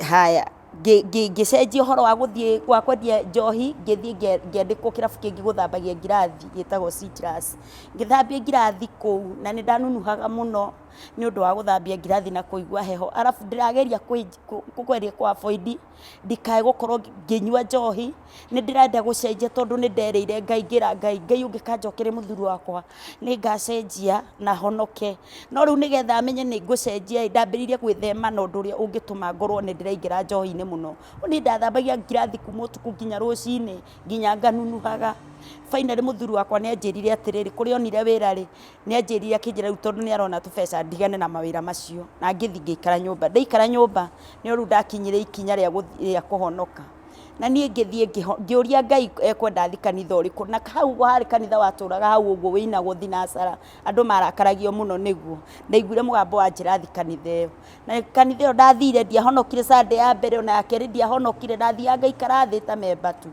[SPEAKER 1] Haya, ngĩcenjia ũhoro wa gũthiĩ wa kwendia njohi, ngĩthiĩ ngĩandĩkwo kĩrabu kĩngĩ gũthambagia ngirathi gĩtagwo Citrus. Ngĩthambia ngirathi kũu na nĩ ndanunuhaga mũno nĩ ũndũ wa gũthambia ngirathi na kũigua heho. Arabu ndĩrageria kũgeria kũ avoid ndikae gũkorwo ngĩnyua njohi, nĩ ndĩrenda gũcenjia tondũ nĩ nderĩire Ngai ngĩra Ngai, Ngai ũngĩkanjokeria mũthuri wakwa nĩ ngacenjia na honoke. No rĩu nĩgetha menye nĩ ngũcenjia ĩ, ndambĩrĩirie gwĩthema na ũndũ ũrĩa ũngĩtũma ngorwo nĩ ndĩraingĩra njohi-inĩ mũno. Niĩ ndathambagia ngirathi kuma ũtukũ nginya rũcinĩ nginya nganunuhaga. Finally mũthuri wakwa nĩ anjĩrire atĩrĩrĩ, kũrĩa onire wĩra rĩ, nĩ anjĩrire akĩnjĩra rĩu tondũ nĩ arona tũbeca ndigane na mawĩra macio, na ngĩthiĩ ngĩikara nyũmba. Ndaikara nyũmba nĩrĩo rĩu ndakinyire ikinya rĩa kũhonoka. Na niĩ ngĩthiĩ ngĩũria Ngai ekwenda thiĩ kanitha ũrĩkũ, na hau ũguo harĩ kanitha watũraga hau ũguo wĩinagwo thinacara, andũ marakaragio mũno nĩguo. Ndaiguire mũgambo wanjĩra thiĩ kanitha ĩyo. Na kanitha ĩyo ndathire ndiahonokire Sunday ya mbere ona ya kerĩ ndiahonokire, ndathiaga ngaikara thĩ ta member tu.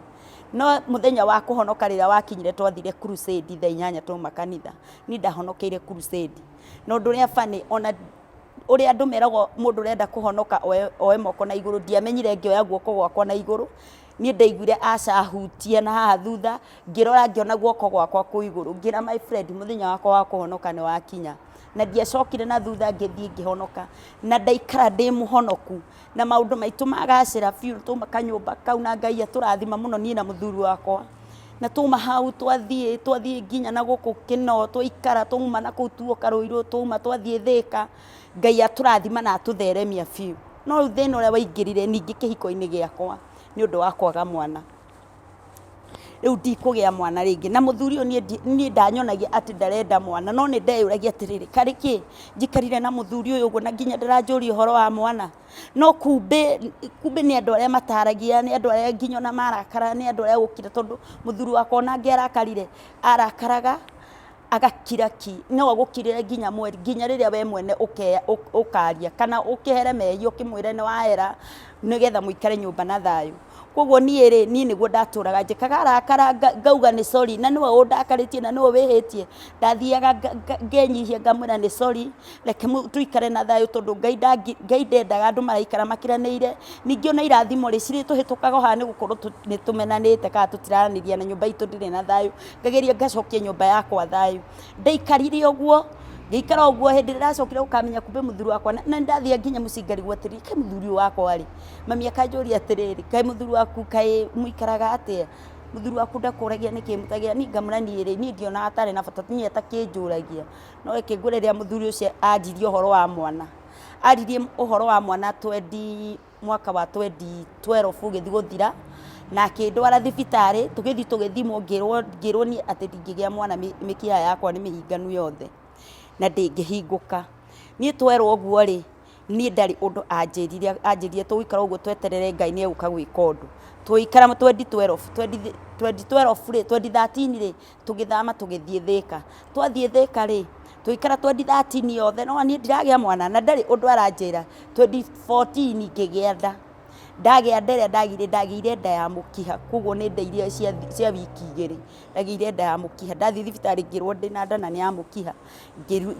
[SPEAKER 1] No mũthenya wa kũhonoka rĩrĩa wakinyire twathire crusade thaa 8 twauma kanitha, niĩ ndahonokeire crusade. Na ũndũ ũrĩa funny ona ũrĩa andũ meragwo mũndũ ũrenda kũhonoka oe moko na igũrũ, ndiamenyire ngĩoya guoko gwakwa na igũrũ, niĩ ndaiguire aca hutia na haha thutha, ngĩrora ngĩona guoko gwakwa kwĩ igũrũ, ngĩra my friend mũthenya wakwa wa kũhonoka nĩ wakinya. Na ndiacokire na thutha ngĩthiĩ ngĩhonoka, na ndaikara ndĩ mũhonoku. Na maũndũ maitũ magacĩra biũ, twauma kanyũmba kau na Ngai atũrathima mũno niĩ na mũthuri wakwa. Na twauma hau twathiĩ, twathiĩ nginya na gũkũ Kĩnoo twaikara, twauma na kũu tuoka Ruiru, twauma twathiĩ Thĩka, Ngai atũrathima na atũtheremia biũ. No rĩu thĩna ũrĩa waingĩrire ningĩ kĩhiko-inĩ gĩakwa nĩ ũndũ wa kwaga mwana. Rĩu ndikũgĩa mwana rĩngĩ. Na mũthuri ũyũ niĩ ndanyonagia atĩ ndarenda mwana, no nĩ ndeyũragia atĩrĩrĩ, karĩ kĩ njikarire na mũthuri ũyũ ũguo na nginya ndaranjũria ũhoro wa mwana? No kumbe, kumbe nĩ andũ arĩa mataragia, nĩ andũ arĩa nginya ona marakara, nĩ andũ arĩa gũkira tondũ mũthuri wakwa ona angĩarakarire, arakaraga agakira ki. No agũkirĩre nginya mweri, nginya rĩrĩa we mwene ũkaria kana ũkĩhere mehia ũkĩmwĩre nĩ wahera nĩgetha mũikare nyũmba na thayũ. Koguo niĩ rĩ, niĩ nĩguo ndatũraga njĩkaga, arakara ngauga nĩ sorry, na nĩwe ũndakarĩtie na nĩwe wĩhĩtie, ndathiaga ngenyihia ngamwĩra nĩ sorry, reke tũikare na thayũ tondũ Ngai Ngai ndendaga andũ maraikara makiranĩire. Ningĩ ona irathimo rĩ, cirĩtũhĩtũkaga o haha nĩ gũkorwo nĩ tũmenanĩte kana tũtiraranĩria na nyũmba itũ ndĩrĩ na thayũ. Ngageria ngacokia nyũmba yakwa thayũ. Ndaikarire ũguo, Ngĩikara ũguo hĩndĩ ĩrĩa ndacokire gũkamenya kumbe mũthuri wakwa na nĩndathiaga nginya mũciĩ ngarigwo atĩrĩrĩ, kaĩ mũthuri ũyũ wakwa rĩ, mami akanjũria atĩrĩrĩ, kaĩ mũthuri waku kaĩ mũikaraga atĩa? Mũthuri waku ndakũragia nĩkĩ mũtagĩa, niĩ ngamwĩra niĩ rĩ, niĩ ndionaga tarĩ na bata niĩ atakĩnjũragia. No reke ngwĩre rĩrĩa mũthuri ũcio anjirie ũhoro wa mwana, aririe ũhoro wa mwana twendi mwaka wa 2012 ũgĩthiĩ gũthira, na akĩndwara thibitarĩ, tũgĩthiĩ tũgĩthimwo ngĩrwo ngĩrwo niĩ atĩ ndingĩgĩa mwana mĩkiha yakwa nĩ mĩhinganu yothe, na ndĩngĩhingũka. Niĩ twerwo ũguo rĩ, niĩ ndarĩ ũndũ anjĩrire, anjĩrire tũgũikara ũguo tweterere Ngai nĩ egũka gwĩka ũndũ. Tũgĩikara 2012, 2012 rĩ, 2013 rĩ, tũgĩthama tũgĩthiĩ Thĩka. Twathiĩ Thĩka rĩ, tũgĩikara 2013 yothe, no niĩ ndiragĩa mwana na ndarĩ ũndũ aranjĩra. 2014 ngĩgĩa nda, ndagĩa nda ĩrĩa ndagĩire, ndagĩire nda ya mũkiha, koguo nĩ nda iria cia wiki igĩrĩ, ndagĩire nda ya mũkiha, ndathiĩ thibitarĩ ngĩrwo ndĩna nda na nĩ ya mũkiha,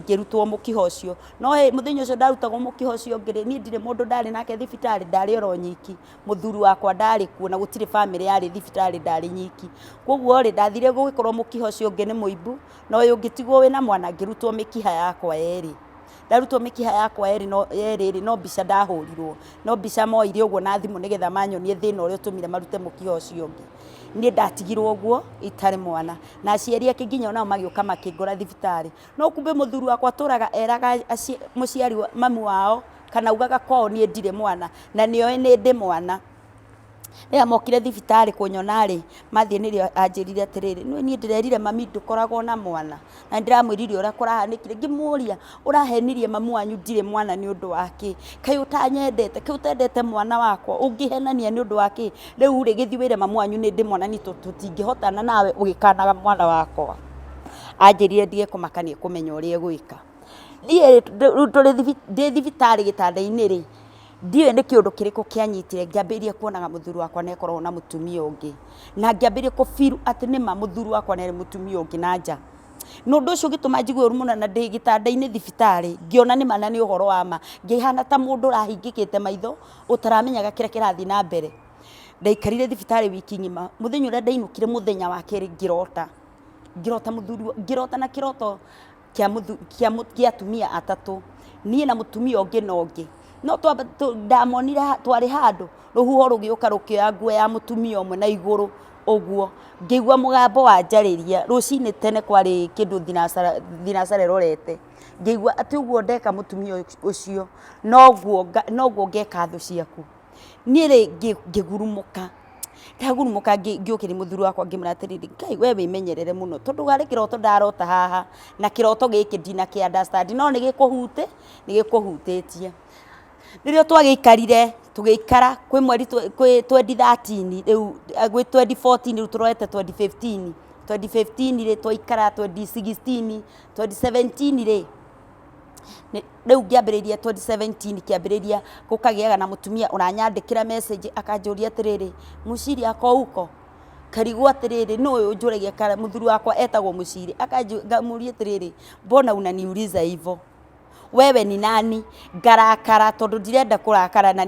[SPEAKER 1] ngĩrutwo mũkiha ũcio. No mũthenya ũcio ndarutagwo mũkiha ũcio ũngĩ rĩ, niĩ ndirĩ mũndũ ndarĩ nake thibitarĩ, ndarĩ oro nyiki, mũthuri wakwa ndarĩ kuo na gũtirĩ bamĩrĩ yarĩ thibitarĩ ndarĩ nyiki. Koguo rĩ, ndathire gũgĩkorwo mũkiha ũcio ũngĩ nĩ mũimbu, na ũyũ ũngĩ tiguo wĩna mwana, ngĩrutwo mĩkiha yakwa yerĩ. Ndarutwo mĩkiha yakwa yerĩ no yerĩ rĩ, no mbica ndahũrirwo, no mbica moire ũguo na thimũ nĩgetha manyonie thĩna ũrĩa ũtũmire marute mũkiha ũcio ũngĩ. Niĩ ndatigirwo ũguo itarĩ mwana, na aciari ake nginya onao magĩũka makĩngora thibitarĩ. No kumbe mũthuri wakwa atũraga eraga mũciari mami wao kana augaga kwao niĩ ndirĩ mwana, na nĩoĩ nĩ ndĩ mwana. Rĩrĩa mokire thibitarĩ kũnyona rĩ, mathiĩ nĩrĩo anjĩrire atĩrĩrĩ, nĩũĩ niĩ ndĩrerire mami ndũkoragwo na mwana, na nĩndĩramwĩrire ũrĩa kũrahanĩkire, ngĩmũria ũrahenirie mami wanyu ndirĩ mwana nĩ ũndũ wa kĩ? Kaĩ ũtanyendete? Kaĩ ũtendete mwana wakwa? Ũngĩhenania nĩ ũndũ wa kĩ? Rĩu rĩ, gĩthiĩ wĩre mami wanyu nĩ ndĩ mwana niĩ tũtingĩhotana nawe ũgĩkanaga mwana wakwa. Anjĩrire ndige kũmaka nĩ ekũmenya ũrĩa egwĩka. Niĩ rĩu ndĩ thibitarĩ gĩtanda-inĩ rĩ, ndiũĩ nĩ kĩũndũ kĩrĩkũ kĩanyitire ngĩambĩrĩria kuonaga mũthuri wakwa nĩ akoragwo na mũtumia ũngĩ, na ngĩambĩrĩria kũ feel atĩ nĩma mũthuri wakwa nĩ arĩ mũtumia ũngĩ na nja. Na ũndũ ũcio ũgĩtũma njigue ũru mũno na ndĩ gĩtanda-inĩ thibitarĩ, ngĩona nĩma na nĩ ũhoro wa ma, ngĩhana ta mũndũ ũrahingĩkĩte maitho, ũtaramenyaga kĩrĩa kĩrathiĩ na mbere. Ndaikarire thibitarĩ wiki ng'ima, mũthenya ũrĩa ndainũkire mũthenya wa kerĩ ngĩrota, ngĩrota mũthuri, ngĩrota na kĩroto kĩa atumia atatũ, niĩ na mũtumia ũngĩ na ũngĩ. No ndamonire twarĩ handũ, rũhuho rũgĩũka rũkĩoya nguo ya mũtumia ũmwe na igũrũ ũguo, ngĩigua mũgambo wanjarĩria, rũcinĩ tene kwarĩ kĩndũ thinacara ĩrorete, ngĩigua atĩ ũguo ndeka mũtumia ũcio, noguo ngeka thũ ciaku. Niĩ rĩ ngĩgurumũka. Ndagurumũka ngĩũkĩria mũthuri wakwa ngĩmwĩra atĩrĩrĩ, Ngai we wĩmenyerere mũno tondũ harĩ kĩroto ndarota haha, na kĩroto gĩkĩ ndinakĩ understand no nĩ gĩkũhutĩtie. Rĩrĩa twagĩikarire, tũgĩikara kwĩ mweri kwĩ 2013 rĩu gwĩ 2014 rĩu tũrorete 2015, 2015 rĩ twaikara 2016, 2017 rĩ, Rĩu ngĩambĩrĩria 2017 kĩambĩrĩria gũkagĩaga na mũtumia ũranyandĩkĩra message akanjũria atĩrĩrĩ, Mũciri ako huko? Ngarigwo atĩrĩrĩ, nũ ũyũ ũnjũragia kana mũthuri wakwa etagwo Mũciri, ngamũria atĩrĩrĩ, mbona unaniuliza hivo? Wewe ni nani? Ngarakara tondũ ndirenda kũrakara na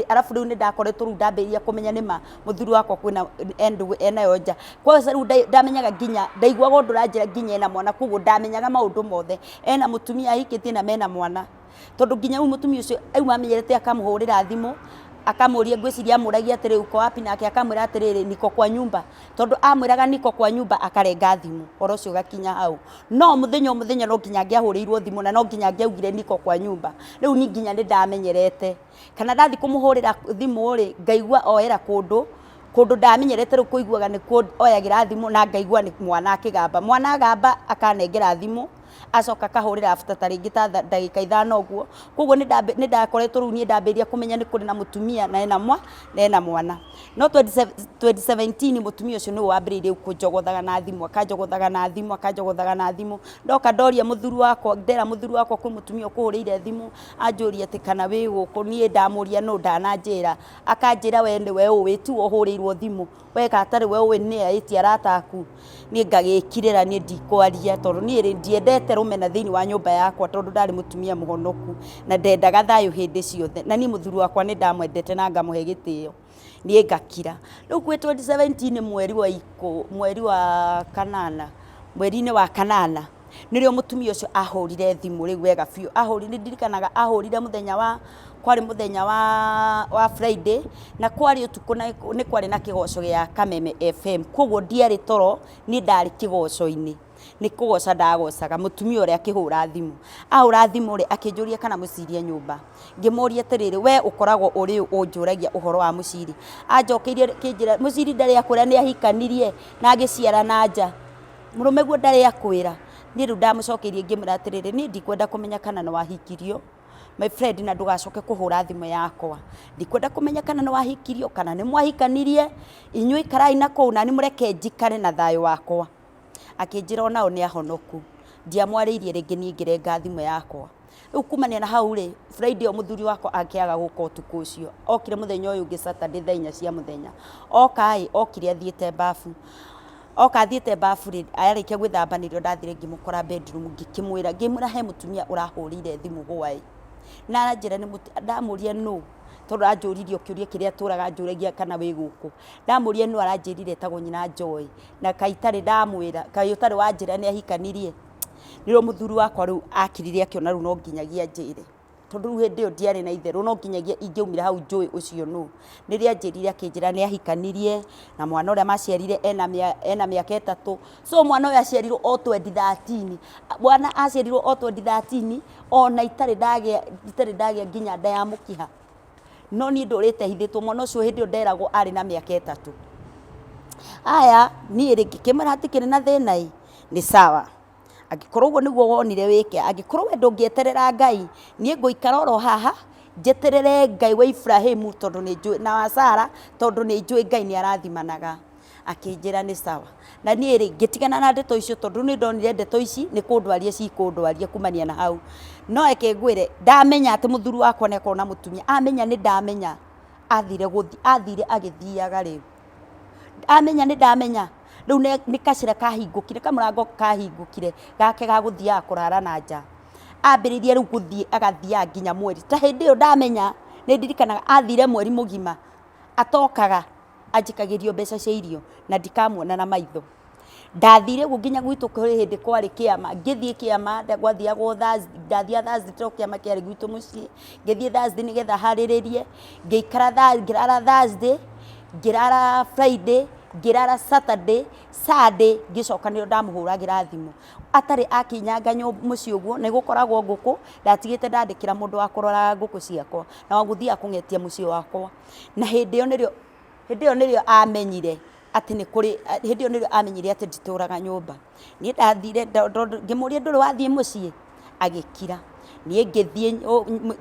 [SPEAKER 1] arabu rĩu nĩ ndakoretwo rĩu ndambĩrĩria kũmenya nĩma mũthuri wakwa kwĩna ndũgũ enayo nja. Kwanza rĩu ndamenyaga nginya, ndaiguaga ũndũ ũranjĩra nginya ena mwana koguo ndamenyaga maũndũ mothe. Ena mũtumia ahikĩtie na mena mwana. Tondũ nginya rĩu mũtumia ũcio auma amenyerete akamũhũrĩra thimũ, akamũria ngwĩciria amũragia atĩrĩ uko wapi nake akamwĩra atĩrĩrĩ niko kwa nyumba. Tondũ amwĩraga niko kwa nyumba akarenga thimũ, ũhoro ũcio ũgakinya hau. No mũthenya o mũthenya no nginya angĩahũrĩirwo thimũ na no nginya angĩaugire niko kwa nyumba. Rĩu niĩ nginya nĩ ndamenyerete. Kana ndathiĩ kũmũhũrĩra thimũ rĩ, ngaigua oera kũndũ, kũndũ ndamenyerete rĩu kũiguaga nĩkuo oyagĩra thimũ na ngaigua nĩ mwana akĩgamba. Mwana agamba akanengera thimũ, acoka akahũrĩra after ta rĩngĩ ta ndagĩka ithano ũguo. Koguo nĩ ndakoretwo rĩu niĩ ndambĩrĩria kũmenya nĩ kũrĩ na mũtumia na ena mwa, na ena mwana. No 2017 mũtumia ũcio nĩwe wambĩrĩirie rĩu kũnjogothaga na thimũ, akanjogothaga na thimũ, akanjogothaga na thimũ. Ndoka ndoria mũthuri wakwa, ndera mũthuri wakwa kwĩ mũtumia ũkũhũrĩire thimũ, anjũria atĩ kana wĩ gũkũ, niĩ ndamũria nũ ndananjĩra. Akanjĩra we nĩwe ũĩ tiwe ũhũrĩirwo thimũ, we ka atarĩ we ũĩ nĩ a ĩtia arata aku. Niĩ ngagĩkirĩra niĩ ndikwaria tondũ niĩ rĩ ndiendete rũmena thĩinĩ wa nyũmba yakwa tondũ ndarĩ mũtumia mũhonoku na ndendaga thayũ hĩndĩ ciothe. Na niĩ mũthuri wakwa nĩ ndamwendete na ngamũhe gĩtĩo, niĩ ngakira. Rĩu kwĩ 2017 mweri wa mweri wa kanana, mweri-inĩ wa kanana. Nĩrĩo mũtumia ũcio ahũrire thimũ rĩu wega biũ. Ahũrire, nĩ ndirikanaga ahũrire mũthenya wa, kwarĩ mũthenya wa, wa Friday, na kwarĩ ũtukũ na nĩ kwarĩ na kĩgoco gĩa Kameme FM. Koguo ndiarĩ toro, niĩ ndarĩ kĩgoco-inĩ. Nĩ kũgoca ndagocaga, mũtumia ũrĩa akĩhũra thimũ. Ahũra thimũ rĩ, akĩnjũria kana mũciri e nyũmba. Ngĩmũria atĩrĩrĩ, we ũkoragwo ũrĩ ũ ũnjũragia ũhoro wa mũciri? Anjokeirie akĩnjĩra, mũciri ndarĩ akwĩra nĩ ahikanirie na agĩciara na nja? Mũrũme guo ndarĩ akwĩra? Niĩ rĩu ndamũcokeirie ngĩmwĩra atĩrĩrĩ, niĩ ndikwenda kũmenya kana nĩ wahikirio my friend na ndũgacoke kũhũra thimũ yakwa. Ndikwenda kũmenya kana nĩ wahikirio kana nĩ mwahikanirie, inyuĩ ikarai na kũu nani mũreke njikare na thayũ wakwa. Akĩnjĩra onao nĩ ahonoku. Ndiamwarĩirie rĩngĩ niĩ ngĩrenga thimũ yakwa. Rĩu kumania na hau rĩ, Friday ĩyo mũthuri wakwa akĩaga gũka ũtukũ ũcio. Okire mũthenya ũyũ ũngĩ Saturday thaa inya cia mũthenya. Oka ĩ, okire athiĩte babu. Oka athiĩte babu rĩ, arĩkia gwĩthamba nĩrĩo ndathire ngĩmũkora bedroom ngĩkĩmwĩra, ngĩmwĩra he mũtumia ũrahũrĩire thimũ hwaĩ. Na aranjĩra nĩ mũtumia, ndamũria nũ, tondũ anjũririe o kĩũria kĩrĩa atũraga anjũragia kana wĩ gũkũ. Ndamũria nũ aranjĩrire etagwo nyina Joy. Na kaĩ itarĩ ndamwĩra, kaĩ ũtarĩ wanjĩra nĩ ahikanirie. Nĩrĩo mũthuri wakwa rĩu akirire akĩona rĩu no nginyagia anjĩre, tondũ rĩu hĩndĩ ĩyo ndiarĩ na itherũ no nginyagia ingĩaumire hau njũĩ ũcio nũ. Nĩrĩo anjĩrire akĩnjĩra nĩ ahikanirie na mwana ũrĩa maciarire ena mĩaka ĩtatũ. So mwana ũyũ aciarirwo o 2013, mwana aciarirwo o 2013 ona itarĩ ndagĩa, itarĩ ndagĩa nginya nda ya mũkiha. No niĩ ndũrĩte hithĩtwo, mwana ũcio hĩndĩ ĩyo nderagwo arĩ na mĩaka ĩtatũ. Aya, niĩ rĩ ngĩkĩmwĩra hatikĩrĩ na thĩna ĩ, nĩ sawa. Angĩkorwo ũguo nĩguo wonire wĩke, angĩkorwo we ndũngĩeterera Ngai, niĩ ngũikara oro haha, njeterere Ngai wa Iburahĩmu tondũ nĩ njũĩ na wa Sarah tondũ nĩ njũĩ Ngai nĩ arathimanaga. Akĩnjĩra nĩ sawa. Na niĩ rĩ, ngĩtigana na ndeto icio tondũ nĩ ndonire ndeto ici nĩ kũndwaria cikũndwaria kumania na hau. No reke ngwĩre, ndamenya atĩ mũthuri wakwa nĩ akoragwo na mũtumia, amenya nĩ ndamenya, athire gũthiĩ, athire agĩthiaga rĩu. Amenya nĩ ndamenya, rĩu nĩ gacĩra kahingũkire, kamũrango kahingũkire gake ga gũthiaga kũrara na nja. Ambĩrĩirie rĩu gũthiĩ agathiaga nginya mweri. Ta hĩndĩ ĩyo ndamenya, nĩ ndirikanaga athire mweri mũgima atokaga. Anjikagĩrio mbeca cia irio na ndikamuona na maitho. Ndathire ũguo nginya gwitũ kũrĩ hĩndĩ kwarĩ kĩama, ngĩthiĩ kĩama gwathiagwo Thursday, ndathiaga Thursday tondũ kĩama kĩarĩ gwitũ mũciĩ, ngĩthiĩ Thursday nĩgetha harĩrĩrie, ngĩikara ngĩrara Thursday, ngĩrara Friday, ngĩrara Saturday, Sunday ngĩcoka nĩrĩo ndamũhũragĩra thimũ. Atarĩ akinyanga mũciĩ ũguo, nĩ gũkoragwo ngũkũ, ndatigĩte ndandĩkĩra mũndũ wa kũroraga ngũkũ ciakwa na wa gũthiaga kũng'etia mũciĩ wakwa. Na hĩndĩ ĩyo nĩrĩo hĩndĩ ĩyo nĩrĩo amenyire atĩ nĩ kũrĩ hĩndĩ ĩyo nĩrĩo amenyire atĩ nditũraga nyũmba. Niĩ ndathire ngĩmũria ndũrĩ wathiĩ mũciĩ? Agĩkira. Niĩ ngĩthiĩ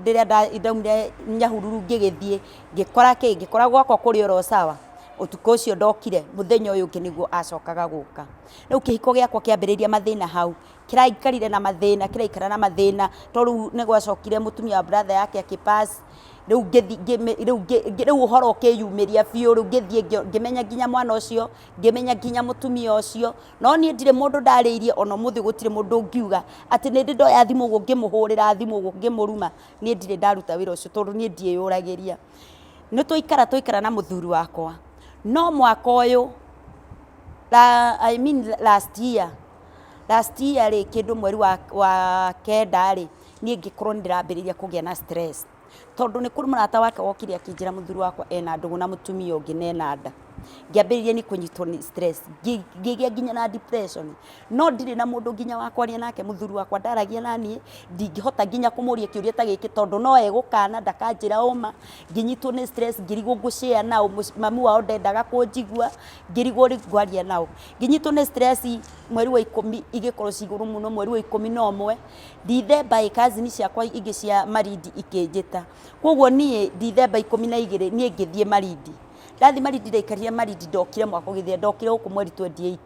[SPEAKER 1] rĩrĩa ndaumire Nyahururu ngĩgĩthiĩ, ngĩkora kĩ, ngĩkora gwakwa kũrĩ oro sawa. Ũtukũ ũcio ndokire, mũthenya ũyũ ũngĩ nĩguo acokaga gũka. Rĩu kĩhiko gĩakwa kĩambĩrĩria mathĩna hau, kĩraikarire na mathĩna, kĩraikara na mathĩna, tondũ rĩu nĩ gwacokire mũtumia wa brother yake akĩ pass. Rĩu ngĩthi rĩu rĩu ũhoro ũkĩyumĩria biũ, rĩu ngĩthiĩ ngĩmenya nginya mwana ũcio, ngĩmenya nginya mũtumia ũcio, no niĩ ndirĩ mũndũ ndarĩirie ona ũmũthĩ gũtirĩ mũndũ ũngiuga atĩ nĩ ndĩ ndoya thimũ ũguo ngĩmũhũrĩra thimũ ũguo ngĩmũruma, niĩ ndirĩ ndaruta wĩra ũcio tondũ niĩ ndiĩyũragĩria. Nĩ twaikara twaikara na mũthuri wakwa, no mwaka ũyũ, I mean last year, last year rĩ, kĩndũ mweri wa kenda rĩ, niĩ ngĩkorwo nĩ ndĩrambĩrĩria kũgĩa na stress, tondũ nĩ kũrĩ mũrata wake wokire akĩnjĩra mũthuri wakwa ena ndũgũ na mũtumia ũngĩ na ena nda. Ngĩambĩrĩria niĩ kũnyitwo nĩ stress, ngĩgĩa nginya na depression, no ndirĩ na mũndũ nginya wa kwaria nake, mũthuri wakwa ndaragia na niĩ, ndingĩhota nginya kũmũria kĩũria ta gĩkĩ tondũ no egũkana ndakanjĩra ũma, ngĩnyitwo nĩ stress ngĩrigwo ngũ share naũ, mami wao ndendaga kũnjigua, ngĩrigwo rĩu ngwaria naũ. Ngĩnyitwo nĩ stress mweri wa ikũmi igĩkorwo ciĩ igũrũ mũno, mweri wa 11 Ndithemba ĩ cousin ciakwa ingĩ cia Malindi ikĩnjĩta. Koguo niĩ Ndithemba 12 niĩ ngĩthiĩ Malindi. Ndathiĩ Malindi ndaikarire Malindi ndokire mwaka ũgĩthira, ndokire gũkũ mweri 28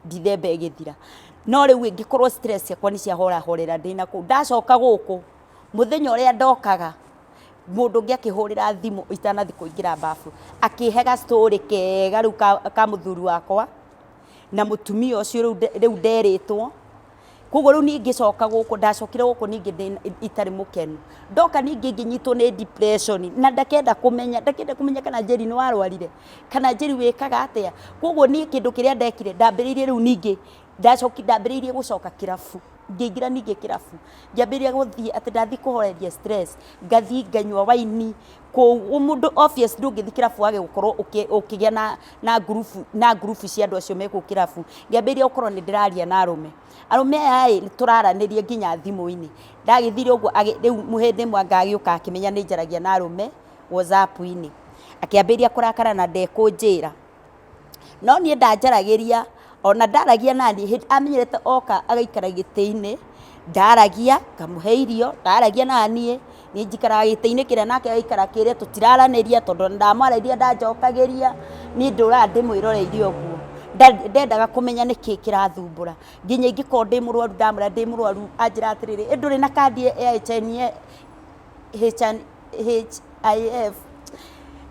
[SPEAKER 1] Ndithemba ĩgĩthira. No rĩu ĩ ngĩkorwo stress ciakwa nĩ ciahorahorera ndĩna kũu. Ndacoka gũkũ, mũthenya ũrĩa ndokaga, mũndũ ũngĩ akĩhũrĩra thimũ itanathiĩ kũingĩra bafu, akĩhe ga story kega rĩu ka mũthuri wakwa na mũtumia ũcio rĩu nderĩtwo. Koguo rĩu niĩ ngĩcoka gũkũ, ndacokire gũkũ ningĩ itarĩ mũkenu. Ndoka ningĩ ngĩnyitwo nĩ depression na ndakenda kũmenya, ndakenda kũmenya kana Njeri nĩ warwarire, kana Njeri wĩkaga atĩa. Koguo niĩ kĩndũ kĩrĩa ndekire, ndambĩrĩirie rĩu ningĩ Ndacoki ndambĩrĩirie gũcoka kĩrabu, ngĩingĩra ningĩ kĩrabu, ngĩambĩrĩria gũthiĩ atĩ ndathiĩ kũhoreria stress, ngathiĩ nganyua waini kũu. Mũndũ obvious ndũngĩthiĩ kĩrabu wage gũkorwo ũkĩgĩa na na ngurubu na ngurubu cia andũ acio me kũu kĩrabu. Ngĩambĩrĩria gũkorwo nĩ ndĩraria na arũme. Arũme aya ĩ, nĩ tũraranĩria nginya thimũ-inĩ. Ndagĩthire ũguo rĩu hĩndĩ ĩmwe anga agĩũka akĩmenya nĩ njaragia na arũme WhatsApp-inĩ. Akĩambĩrĩria kũrakara na ndekũnjĩra. No niĩ ndanjaragĩria, ona ndaragia naniĩ, hĩndĩ amenyerete oka agaikara gĩtĩ-inĩ, ndaragia, ngamũhe irio, ndaragia naniĩ, niĩ njikaraga gĩtĩ-inĩ kĩrĩa nake agaikara kĩrĩa, tũtiraranĩria tondũ ona ndamwarĩria ndanjokagĩria, niĩ ndũraga ndĩmwĩroreire ũguo. Ndendaga kũmenya nĩkĩ kĩrathumbũra, nginya ingĩkorwo ndĩ mũrwaru ndamwĩra ndĩ mũrwaru, anjĩra atĩrĩrĩ, ĩ ndũrĩ na kandi ya HIF,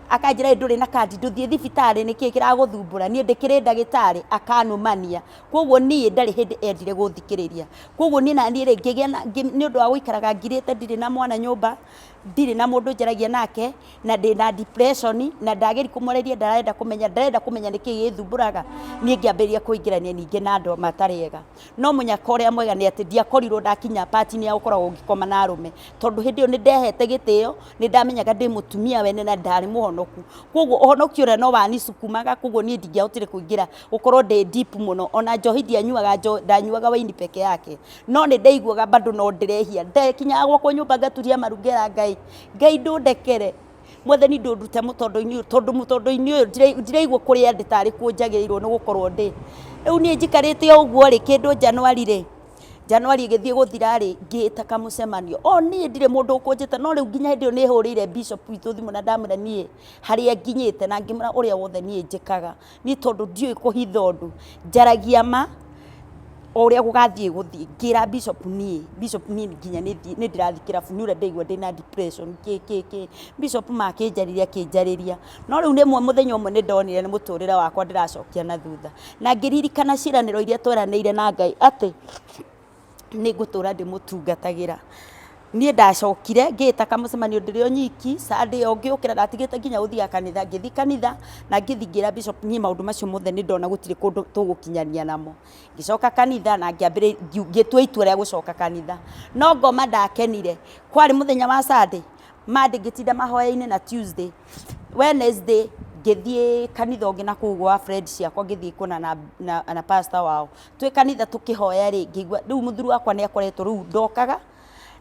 [SPEAKER 1] akanjĩra ĩ ndũrĩ na kandi ndũthiĩ thibitarĩ nĩkĩ kĩragũthumbũra, niĩ ndĩkĩrĩ ndagĩtarĩ, akanumania. Koguo niĩ ndarĩ hĩndĩ endire gũthikĩrĩria. Koguo niĩ naniĩ rĩ, ngĩgĩa na, nĩ ũndũ wa gũikaraga ngirĩte ndirĩ na mwana nyũmba, ndirĩ na mũndũ njaragia nake, na ndĩna depression, na ndageria kũmwarĩria ndarenda kũmenya, ndarenda kũmenya nĩkĩ gĩthumbũraga, niĩ ngĩambĩrĩria kũingĩrania ningĩ na andũ matarĩ ega. No mũnyaka ũrĩa mwega nĩ atĩ ndiakorirwo ndakinya part-inĩ ya gũkoragwo ngĩkoma na arũme, tondũ hĩndĩ ĩyo nĩ ndehete gĩtĩo, nĩ ndamenyaga ndĩ mũtumia wene na ndarĩ mũhonoku. Koguo ũhonokio ũrĩa no wanicukumaga, koguo niĩ ndingĩahotire kũingĩra gũkorwo ndĩ deep mũno, ona njohi ndianyuaga, ndanyuaga waini peke yake. No nĩ ndaiguaga bado no ndĩrehia, ndakinyaga gwakwa nyũmba ngaturia maru ngera Ngai, Ngai ndũndekere. Mwathani ndũndute mũtondo-inĩ ũyũ tondũ mũtondo-inĩ ũyũ ndiraigua kũrĩa ndĩ tarĩ kuo njagĩrĩirwo nĩ gũkorwo ndĩ. Rĩu niĩ njikarĩte o ũguo rĩ, kĩndũ January rĩ, January ĩgĩthiĩ gũthira rĩ, ngĩĩta kamũcemanio. O niĩ ndirĩ mũndũ ũkũnjĩta no rĩu nginya hĩndĩ ĩyo nĩ hũrĩire bishop witũ thimũ na ndamwĩra niĩ harĩa nginyĩte na ngĩmwĩra ũrĩa wothe niĩ njĩkaga. Niĩ tondũ ndiũĩ kũhitha ũndũ, njaragia ma o ũrĩa gũgathiĩ gũthiĩ. Ngĩra bishop niĩ, bishop niĩ nginya nĩ ndĩrathiĩ kĩrabu nĩ ũrĩa ndaigua ndĩna depression kĩ kĩ kĩ. Bishop ma akĩnjarĩria akĩnjarĩria, no rĩu rĩmwe mũthenya ũmwe nĩ ndonire nĩ mũtũrĩre wakwa ndĩracokia na thutha. Na ngĩririkana ciĩranĩro iria tweranĩire na Ngai atĩ nĩ ngũtũra ndĩmũtungatagĩra. Niĩ ndacokire ngĩĩta kamũcemanio ndĩrĩ o nyiki, Sunday ĩyo ngĩũkĩra ndatigĩte nginya gũthiaga kanitha, ngĩthiĩ kanitha na ngĩthiĩ ngĩra bishop niĩ maũndũ macio mothe nĩ ndona gũtirĩ kũndũ tũgũkinyania namo. Ngĩcoka kanitha na ngĩtua itua rĩa gũcoka kanitha. No ngoma ndakenire, kwarĩ mũthenya wa Sunday, Monday ngĩtinda mahoya-inĩ na Tuesday, Wednesday ngĩthiĩ kanitha ũngĩ na kũu gwa friend ciakwa ngĩthiĩ kuonana na pastor wao. Twĩ kanitha tũkĩhoya rĩ, ngĩigua rĩu mũthuri wakwa nĩ akoretwo rĩu ndokaga,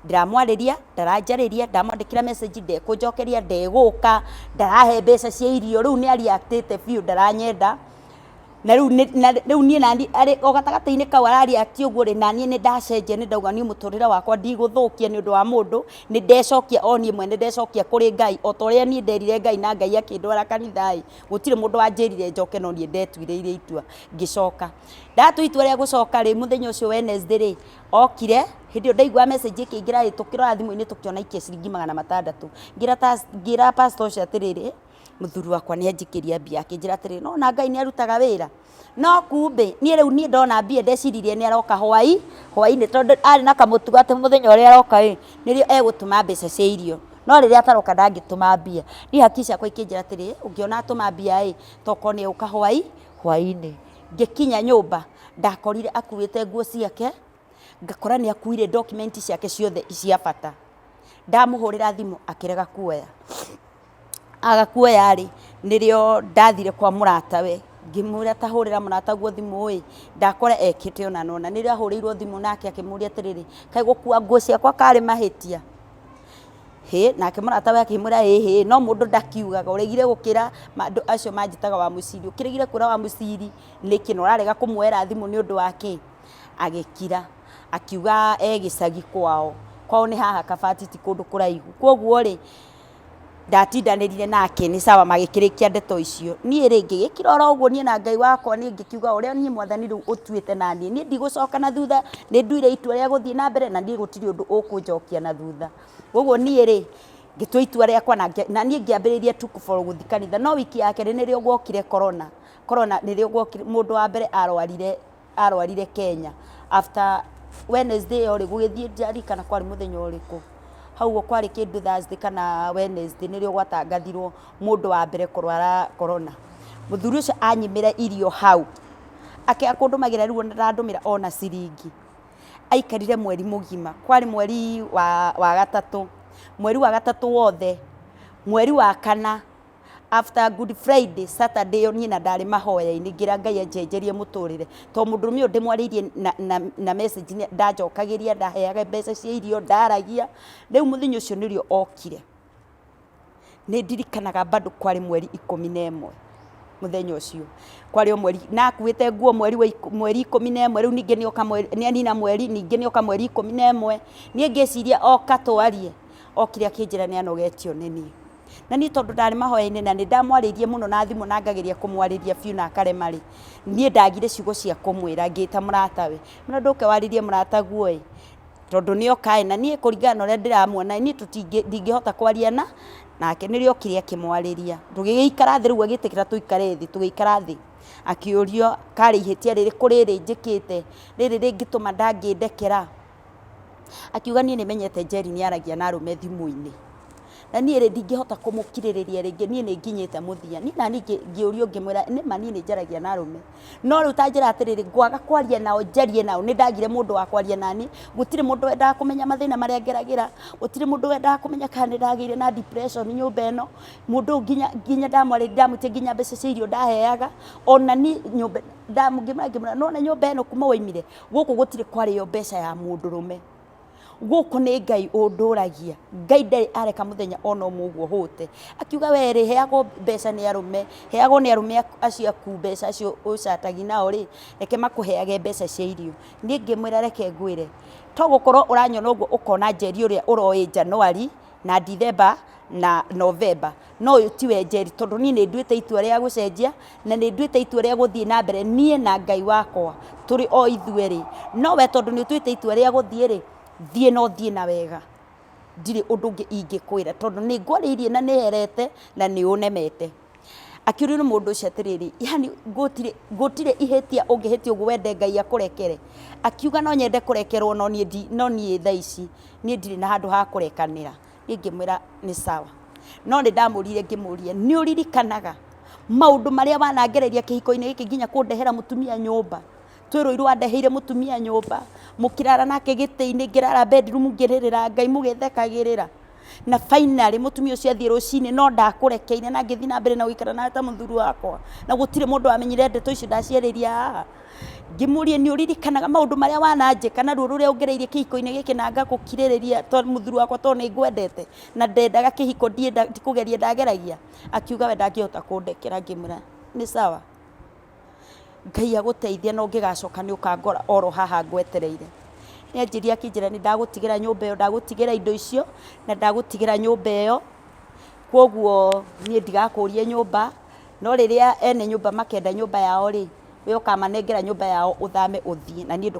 [SPEAKER 1] ndĩramwarĩria ndaranjarĩria, ndamwandĩkĩra message ndekũnjokeria, ndegũka, ndarahe mbeca cia irio, rĩu nĩ a react ĩte biũ ndaranyenda. Na rĩu na rĩu niĩ naniĩ arĩ o gatagatĩ-inĩ kau ara react ũguo rĩ, naniĩ nĩ ndacenjia nĩ ndauga niĩ mũtũrĩre wakwa ndigũthũkia nĩ ũndũ wa mũndũ, nĩ ndecokia o niĩ mwene ndecokia kũrĩ Ngai, o ta ũrĩa niĩ nderire Ngai na Ngai akĩndwara kanitha ĩ, gũtirĩ mũndũ wanjĩrire njoke no niĩ ndetuĩrĩire itua ngĩcoka. Ndatua itua rĩa gũcoka rĩ, mũthenya ũcio Wednesday rĩ, okire, hĩndĩ ĩyo ndaiguaga message ĩkĩingĩra ĩ, tũkĩrora thimũ-inĩ tũkĩona aikia ciringi 600. Ngĩra pastor ũcio atĩrĩrĩ, mũthuri wakwa nĩ anjikĩria mbia, akĩnjĩra atĩrĩrĩ, nĩ wona Ngai nĩ arutaga wĩra. No kumbe niĩ rĩu niĩ ndona mbia ndeciririe nĩ aroka hwai, hwainĩ tondũ arĩ na kamũtugo atĩ mũthenya ũrĩa aroka ĩ, nĩrĩo egũtũma mbeca cia irio. No rĩrĩa ataroka ndangĩtũma mbia. Niĩ hakiri ciakwa ikĩnjĩra atĩrĩrĩ, ũngĩona atũma mbia ĩ, tokorwo nĩ egũka hwai, hwainĩ. Ngĩkinya nyũmba, ndakorire akuĩte nguo ciake, ngakora nĩ akuire document ciake ciothe cia bata. Ndamũhũrĩra thimũ akĩrega kuoya. Aga kuoya rĩ, nĩrĩo ndathire kwa mũratawe, ngĩmwĩra ta hũrĩra mũrataguo thimũ ĩ, ndakora ekĩte ũna na ũna. Nĩrĩo ahũrĩirwo thimũ nake akĩmũria atĩrĩrĩ, kaĩ gũkua nguo ciakwa karĩ mahĩtia? Hĩ, nake mũratawe akĩmwĩra ĩhĩ, no mũndũ ndakiugaga, ũregire gũkĩra andũ acio manjĩtaga wa mũciri, ũkĩregire kwĩra wa mũciri nĩkĩ na ũrarega kũmuoera thimũ nĩ ũndũ wa kĩ? Agĩkira, akiuga e gĩcagi kwao, kwao nĩ haha Kabati ti kũndũ kũraihu. Koguo rĩ, ndatindanĩrire nake nĩ sawa magĩkĩrĩkia ndeto icio. Niĩ rĩ, ngĩgĩkira oro ũguo niĩ na Ngai wakwa, niĩ ngĩkiuga ũrĩa niĩ mwathani rĩu ũtuĩte naniĩ, niĩ ndigũcoka na thutha, nĩ nduire itua rĩa gũthiĩ na mbere na niĩ gũtirĩ ũndũ ũkũnjokia na thutha. Koguo niĩ rĩ, ngĩtua itua rĩakwa na niĩ ngĩambĩrĩria tu kũ follow gũthiĩ kanitha. No wiki ya kerĩ nĩrĩo guokire corona, corona nĩrĩo guokire mũndũ wa mbere arwarire arwarire Kenya after Wednesday ĩyo rĩ, gũgĩthiĩ ndiaririkana kwarĩ mũthenya ũrĩkũ, hau ũguo kwarĩ kĩndũ Thursday kana Wednesday nĩrĩo gwatangathirwo mũndũ wa mbere kũrwara corona. Mũthuri ũcio anyimĩra irio hau, Akĩaga kũndũmagĩra rĩu ona ndandũmĩra ona ciringi. Aikarire mweri mũgima, kwarĩ mweri wa, wa gatatũ, mweri wa gatatũ wothe, mweri wa kana, after Good Friday, Saturday ĩyo niĩ na ndarĩ mahoya-inĩ ngĩra Ngai anjenjerie mũtũrĩre, tondũ mũndũrũme ũyũ ndĩmwarĩirie na, na, na message ndanjokagĩria, ndaheaga mbeca cia irio, ndaragia, rĩu mũthenya ũcio nĩrĩo okire. Nĩ ndirikanaga bado kwarĩ mweri 11 mũthenya ũcio, kwarĩ o mweri, na akuĩte nguo mweri wa mweri 11, rĩu ningĩ nĩ oka nĩ anina mweri, ningĩ nĩ oka mweri 11, niĩ ngĩciria oka twarie, okire akĩnjĩra nĩ anogetio nĩ niĩ. Na niĩ tondũ ndarĩ mahoya-inĩ na nĩ ndamwarĩirie mũno na thimũ na ngageria kũmwarĩria biũ na akarema rĩ, niĩ ndagire ciugo cia kũmwĩra ngĩta mũratawe, ngĩmwĩra ndũke warĩrie mũrataguo ĩ, tondũ nĩ oka ĩ, na niĩ kũringana na ũrĩa ndĩramuona niĩ ndingĩhota kwaria na nake, nĩrĩo okire akĩmwarĩria, tũgĩgĩikara thĩ rĩu agĩtĩkĩra tũikare thĩ, tũgĩikara thĩ, akĩũrio karĩ ihĩtia rĩrĩkũ rĩrĩ njĩkĩte, rĩrĩ rĩngĩtũma ndangĩndekera, akiuga niĩ nĩmenyete Njeri nĩ aragia na arũme thimũ-inĩ, na niĩ rĩ ndingĩhota kũmũkirĩrĩria rĩngĩ, niĩ nĩ nginyĩte mũthia, niĩ naniĩ ngĩũrio ngĩmwĩra nĩma niĩ nĩ njaragia na arũme, No rĩu ta njĩra atĩrĩrĩ, ngwaga kwaria nao njarie nao, nĩ ndagire mũndũ wa kwaria nani, gũtirĩ mũndũ wendaga kũmenya mathĩna marĩa ngeragĩra, gũtirĩ mũndũ wendaga kũmenya kana nĩ ndagĩire na depression nyũmba ĩno, mũndũ ũyũ nginya nginya ndamwarĩria ndamwĩtia nginya mbeca cia irio ndaheaga, ona niĩ nyũmba ngĩmwĩra ngĩmwĩra nĩ wona nyũmba ĩno kuma waumire, gũkũ gũtirĩ kwarĩo mbeca ya mũndũrũme. Gũkũ nĩ Ngai ũndũragia, Ngai ndarĩ areka mũthenya ona ũmwe ũguo hũte. Akiuga we rĩ, heagwo mbeca nĩ arũme, heagwo nĩ arũme acio aku mbeca acio ũcatagi nao rĩ, reke makũheage mbeca cia irio. Niĩ ngĩmwĩra reke ngwĩre, to gũkorwo ũranyona ũguo ũkona Njeri ũrĩa ũroĩ January na Ndithemba na November, no ũyũ tiwe Njeri tondũ niĩ nĩ nduĩte itua rĩa gũcenjia na nĩ nduĩte itua rĩa gũthiĩ na mbere niĩ na Ngai wakwa tũrĩ o ithuerĩ. No we tondũ nĩ ũtuĩte itua rĩa gũthiĩ rĩ, thiĩ na ũthiĩ na wega, ndirĩ ũndũ ũngĩ ingĩkwĩra tondũ nĩ ngwarĩirie na nĩ herete na nĩ ũnemete. Akĩũrio nĩ mũndũ ũcio atĩrĩrĩ, yaani gũtirĩ gũtirĩ ihĩtia ũngĩhĩtia ũguo wende Ngai akũrekere? Akiuga no nyende kũrekerwo no niĩ no niĩ thaa ici niĩ ndirĩ na handũ ha kũrekanĩra. Niĩ ngĩmwĩra nĩ sawa. No nĩ ndamũririe ngĩmũria, nĩ ũririkanaga maũndũ marĩa wanangereria kĩhiko-inĩ gĩkĩ nginya kũndehera mũtumia nyũmba? Twĩ Ruiru wandeheire mũtumia nyũmba, mũkĩrara nake gĩtĩ-inĩ, ngĩrara bedroom ngĩrĩrĩra Ngai mũgĩthekagĩrĩra. Na finally mũtumia ũcio athiĩ rũcinĩ no ndakũrekeire na ngĩthiĩ na mbere na gũikara nawe ta mũthuri wakwa. Na gũtirĩ mũndũ wamenyire ndeto icio ndaciarĩria haha. Ngĩmũria nĩ ũririkanaga maũndũ marĩa wananjĩka na ruo rũrĩa ũngereirie kĩhiko-inĩ gĩkĩ na ngagũkirĩrĩria mũthuri wakwa tondũ nĩ ngwendete na ndendaga kĩhiko ndikũgeria ndageragia. Akiuga we ndangĩhota kũndekera ngĩmwĩra nĩ sawa. Ngai agũteithie na ũngĩgacoka nĩ ũkangora oro haha ngwetereire. Nĩ anjĩrire akĩnjĩra nĩ ndagũtigĩra nyũmba ĩyo, ndagũtigĩra indo icio na ndagũtigĩra nyũmba ĩyo, kwoguo niĩ ndigakũria nyũmba, no rĩrĩa ene nyũmba makenda nyũmba yao rĩ, we ũkamanengera nyũmba yao ũthame ũthiĩ na niĩ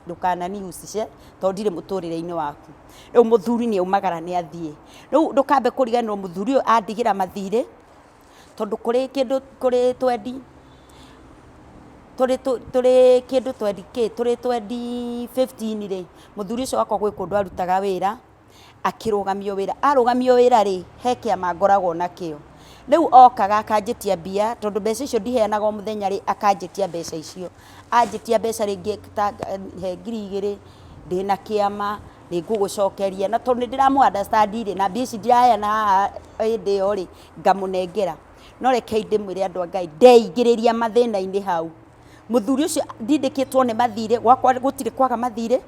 [SPEAKER 1] ndũkananihusishe tondũ ndirĩ mũtũrĩre-inĩ waku. Rĩu mũthuri nĩ aumagara nĩ athiĩ. Rĩu ndũkambe kũriganĩrwo mũthuri ũyũ andigĩra mathirĩ, tondũ kũrĩ kĩndũ kũrĩ twendi tũrĩ tũrĩ kĩndũ twendi kĩ tũrĩ twendi fifteen rĩ, mũthuri ũcio wakwa gwĩ kũndũ arutaga wĩra, akĩrũgamio wĩra. Arũgamio wĩra rĩ, he kĩama ngoragwo nakĩo. Rĩu okaga akanjĩtia mbia, tondũ mbeca icio ndiheanaga o mũthenya rĩ, akanjĩtia mbeca icio. Anjĩtia mbeca rĩngĩ ta he 2000, ndĩna kĩama, nĩ ngũgũcokeria. Na tondũ nĩ ndĩramũ understand rĩ, na mbia ici ndiraheana haha hĩndĩ ĩyo rĩ, ngamũnengera. No rekei ndĩmwĩre andũ a Ngai, ndeingĩrĩria mathĩna-inĩ hau. Mũthuri ũcio ndindĩkĩtwo nĩ mathirĩ, gwakwa gũtirĩ kwaga mathirĩ,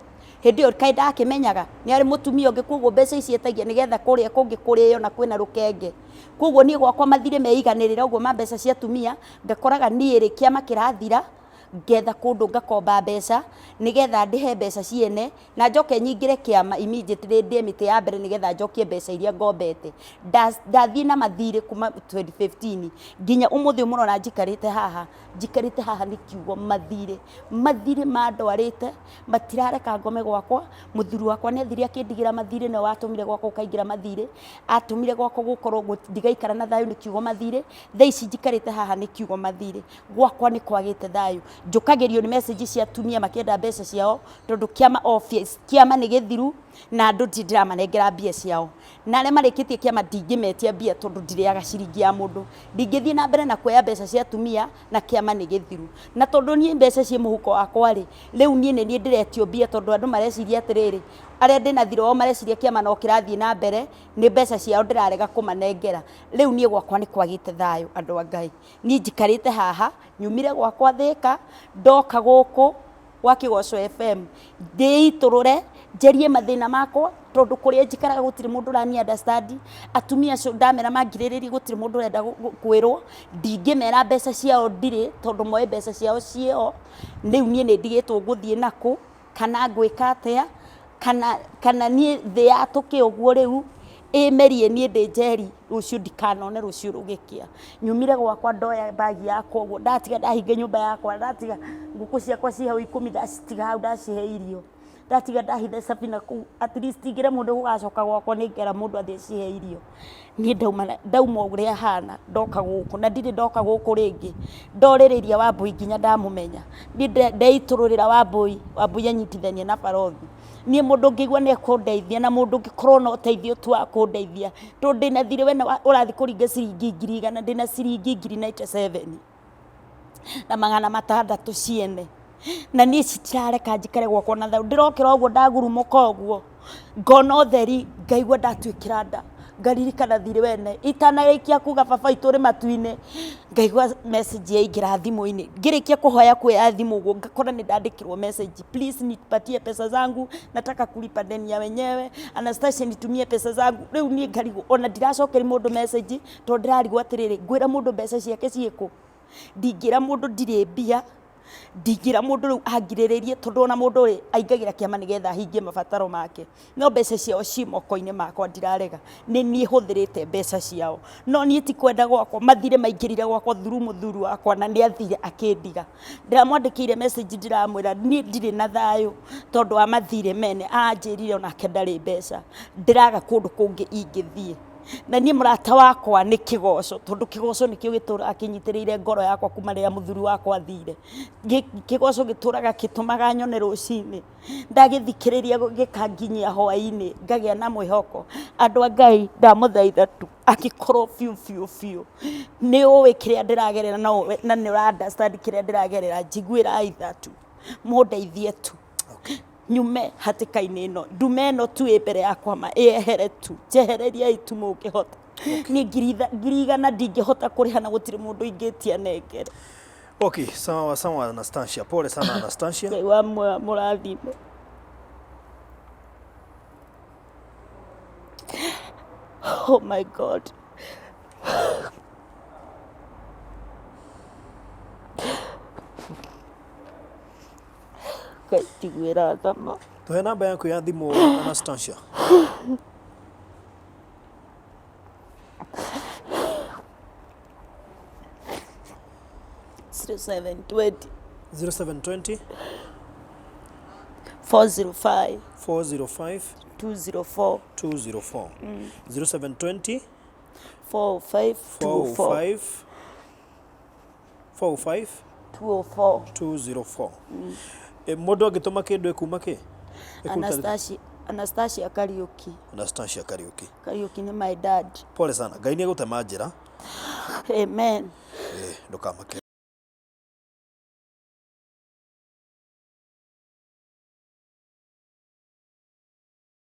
[SPEAKER 1] hĩndĩ ĩyo kaĩ ndakĩmenyaga, nĩ arĩ mũtumia ũngĩ koguo mbeca ici etagia nĩgetha kũrĩa kũngĩ kũrĩo na kwĩna rũkenge. Koguo niĩ gwakwa mathirĩ meiganĩrĩra ũguo ma mbeca cia atumia, ngakoraga niĩ rĩ, kĩama kĩrathira, ngetha kũndũ ngakomba mbeca, nĩgetha ndĩhe mbeca ciene, na njoke nyingĩre kĩama immediately ndĩe mĩtĩ ya mbere nĩgetha njokie mbeca iria ngombete. Ndathiĩ na mathirĩ kuma 2015 nginya ũmũthĩ ũyũ mũrona njikarĩte haha, njikarĩte haha nĩ kiugo mathirĩ. Mathirĩ mandwarĩte, matirareka ngome gwakwa, mũthuri wakwa nĩ athire akĩndigĩra mathirĩ nĩwe watũmire gwakwa gũkaingĩra mathirĩ, atũmire gwakwa gũkorwo ndigaikara na thayũ nĩ kiugo mathirĩ, thaa ici njikarĩte haha nĩ kiugo mathirĩ. Gwakwa nĩ kwagĩte thayũ, njũkagĩrio nĩ message cia atumia makĩenda mbeca ciao tondũ kĩama obvious, kĩama nĩ gĩthiru. Na andũ ndirĩ ndĩramanengera mbia ciao. Na arĩa marĩkĩtie kĩama ndingĩmetia mbia tondũ ndirĩaga ciringi ya mũndũ. Ndingĩthiĩ na mbere na kuoya mbeca cia atumia na kĩama nĩ gĩthiru. Na tondũ niĩ mbeca ciĩ mũhuko wakwa rĩ, rĩu niĩ nĩ niĩ ndĩretio mbia tondũ andũ mareciria atĩrĩrĩ, arĩa ndĩna thirĩ wao mareciria kĩama no kĩrathiĩ na mbere, nĩ mbeca ciao ndĩrarega kũmanengera. Rĩu niĩ gwakwa nĩ kwagĩte thayũ andũ a Ngai. Niĩ njikarĩte haha, nyumire gwakwa Thĩka, ndoka gũkũ gwa Kĩgoco FM, ndĩitũrũre, njarie mathĩna makwa, tondũ kũrĩa njikaraga gũtirĩ mũndũ ũrani understand, atumia acio ndamera mangirĩrĩrie gũtirĩ mũndũ ũrenda kwĩrwo, ndingĩmera mbeca ciao ndirĩ, tondũ moĩ mbeca ciao ciĩho, rĩu niĩ nĩ ndigĩtwo ngũthiĩ nakũ, kana ngwĩka atĩa, kana niĩ thĩ yatũke ũguo rĩu, ĩmerie niĩ ndĩ njeri rũciũ ndikanone rũciũ rũgĩkĩa. Nyumire gwakwa ndoya bag yakwa ũguo, ndatiga ndahinga nyũmba yakwa, ndatiga ngũkũ ciakwa ciĩ hau ikũmi ndacitiga hau ndacihe irio, ndatiga ndahitha cabi nakũu at least ingĩra mũndũ gũgacoka gwakwa nĩ ngera mũndũ athiĩ acihe irio. Niĩ ndauma ũrĩa hana ndoka gũkũ na ndirĩ ndoka gũkũ rĩngĩ, ndorĩrĩria Wambũi nginya ndamũmenya. Niĩ ndeitũrũrĩra Wambũi, Wambũi anyitithania na barothi. Niĩ mũndũ ũngĩigua nĩ ekũndeithia na mũndũ ũngĩkorwo na ũteithio tu wa kũndeithia, tondũ ndĩna thirĩ we ũrathiĩ kũringa ciringi 100,000, ndĩna ciringi 97,000 na 600 ciene. Na niĩ citirareka njikare gwakwa na thayũ, ndĩrokĩra ũguo ndagurumũka ũguo, ngona ũtheri, ngaigua ndatuĩkĩra nda, ngaririkana thirĩ wene, itanarĩkia kuga baba witũ ũrĩ matu-inĩ, ngaigua message yaingĩra thimũ-inĩ, ngĩrĩkia kũhoya kuoya thimũ ũguo, ngakora nĩ ndandĩkĩrwo message, please nipatie pesa zangu, nataka kulipa deni ya wenyewe, Anastasia nitumie pesa zangu, rĩu niĩ ngarigwo, ona ndiracokeria mũndũ message, tondũ ndĩrarigwo atĩrĩrĩ, ngwĩra mũndũ mbeca ciake ciĩkũ? Ndingĩra mũndũ ndirĩ mbia, ndingĩra mũndũ rĩu angirĩrĩrie tondũ ona mũndũ rĩ, aingagĩra kĩama nĩgetha ahingie mabataro make. No mbeca ciao ciĩ moko-inĩ makwa ndirarega, nĩ niĩ hũthĩrĩte mbeca ciao. No niĩ ti kwenda gwakwa, mathirĩ maingĩrire gwakwa through mũthuri wakwa na nĩ athire akĩndiga. Ndĩramwandĩkĩire message ndĩramwĩra niĩ ndirĩ na thayũ tondũ wa mathirĩ mene, aranjĩrire onake ndarĩ mbeca, ndĩraga kũndũ kũngĩ ingĩthiĩ. Na niĩ mũrata wakwa nĩ kĩgoco, tondũ kĩgoco nĩkĩo gĩtũraga kĩnyitĩrĩire ngoro yakwa kuma rĩrĩa mũthuri wakwa athire. Kĩgoco gĩtũraga gĩtũmaga nyone rũcinĩ, ndagĩthikĩrĩria gĩkanginyia hwainĩ, ngagĩa na mwĩhoko. Andũ a Ngai ndamũthaitha tu, angĩkorwo biũ biũ biũ nĩ ũĩ kĩrĩa ndĩragerera na nĩ ũra understand kĩrĩa ndĩragerera, njiguĩrai tha tu, mũndeithie tu. Nyume hatĩka-inĩ ĩno, ndume ĩno tu ĩ mbere yakwa ma ĩehere tu, njehereriai tu mũngĩhota. Niĩ 100,000 ndingĩhota kũrĩha na gũtirĩ mũndũ ingĩtia nengere.
[SPEAKER 2] Okay, sawa sawa Anastasia. Pole sana Anastasia.
[SPEAKER 1] Ngai wa muoyo amũrathime. Oh my God. Ngai njiguĩra tha ma.
[SPEAKER 2] Tũhe namba yaku ya thimũ Anastasia.
[SPEAKER 1] 0720
[SPEAKER 2] 0720
[SPEAKER 1] 405
[SPEAKER 2] 405
[SPEAKER 1] 204
[SPEAKER 2] 204. 0720
[SPEAKER 1] 405 204
[SPEAKER 2] 405 405
[SPEAKER 1] 204.
[SPEAKER 2] 204. Mũndũ angĩtũma kĩndũ ĩkuma kĩ? Ĩkũruta rĩ?
[SPEAKER 1] Anastasia Kariuki.
[SPEAKER 2] Anastasia Kariuki.
[SPEAKER 1] Kariuki nĩ my dad.
[SPEAKER 2] Pole sana. Ngai nĩ egũtema njĩra.
[SPEAKER 1] Amen.
[SPEAKER 2] Ndũkamake.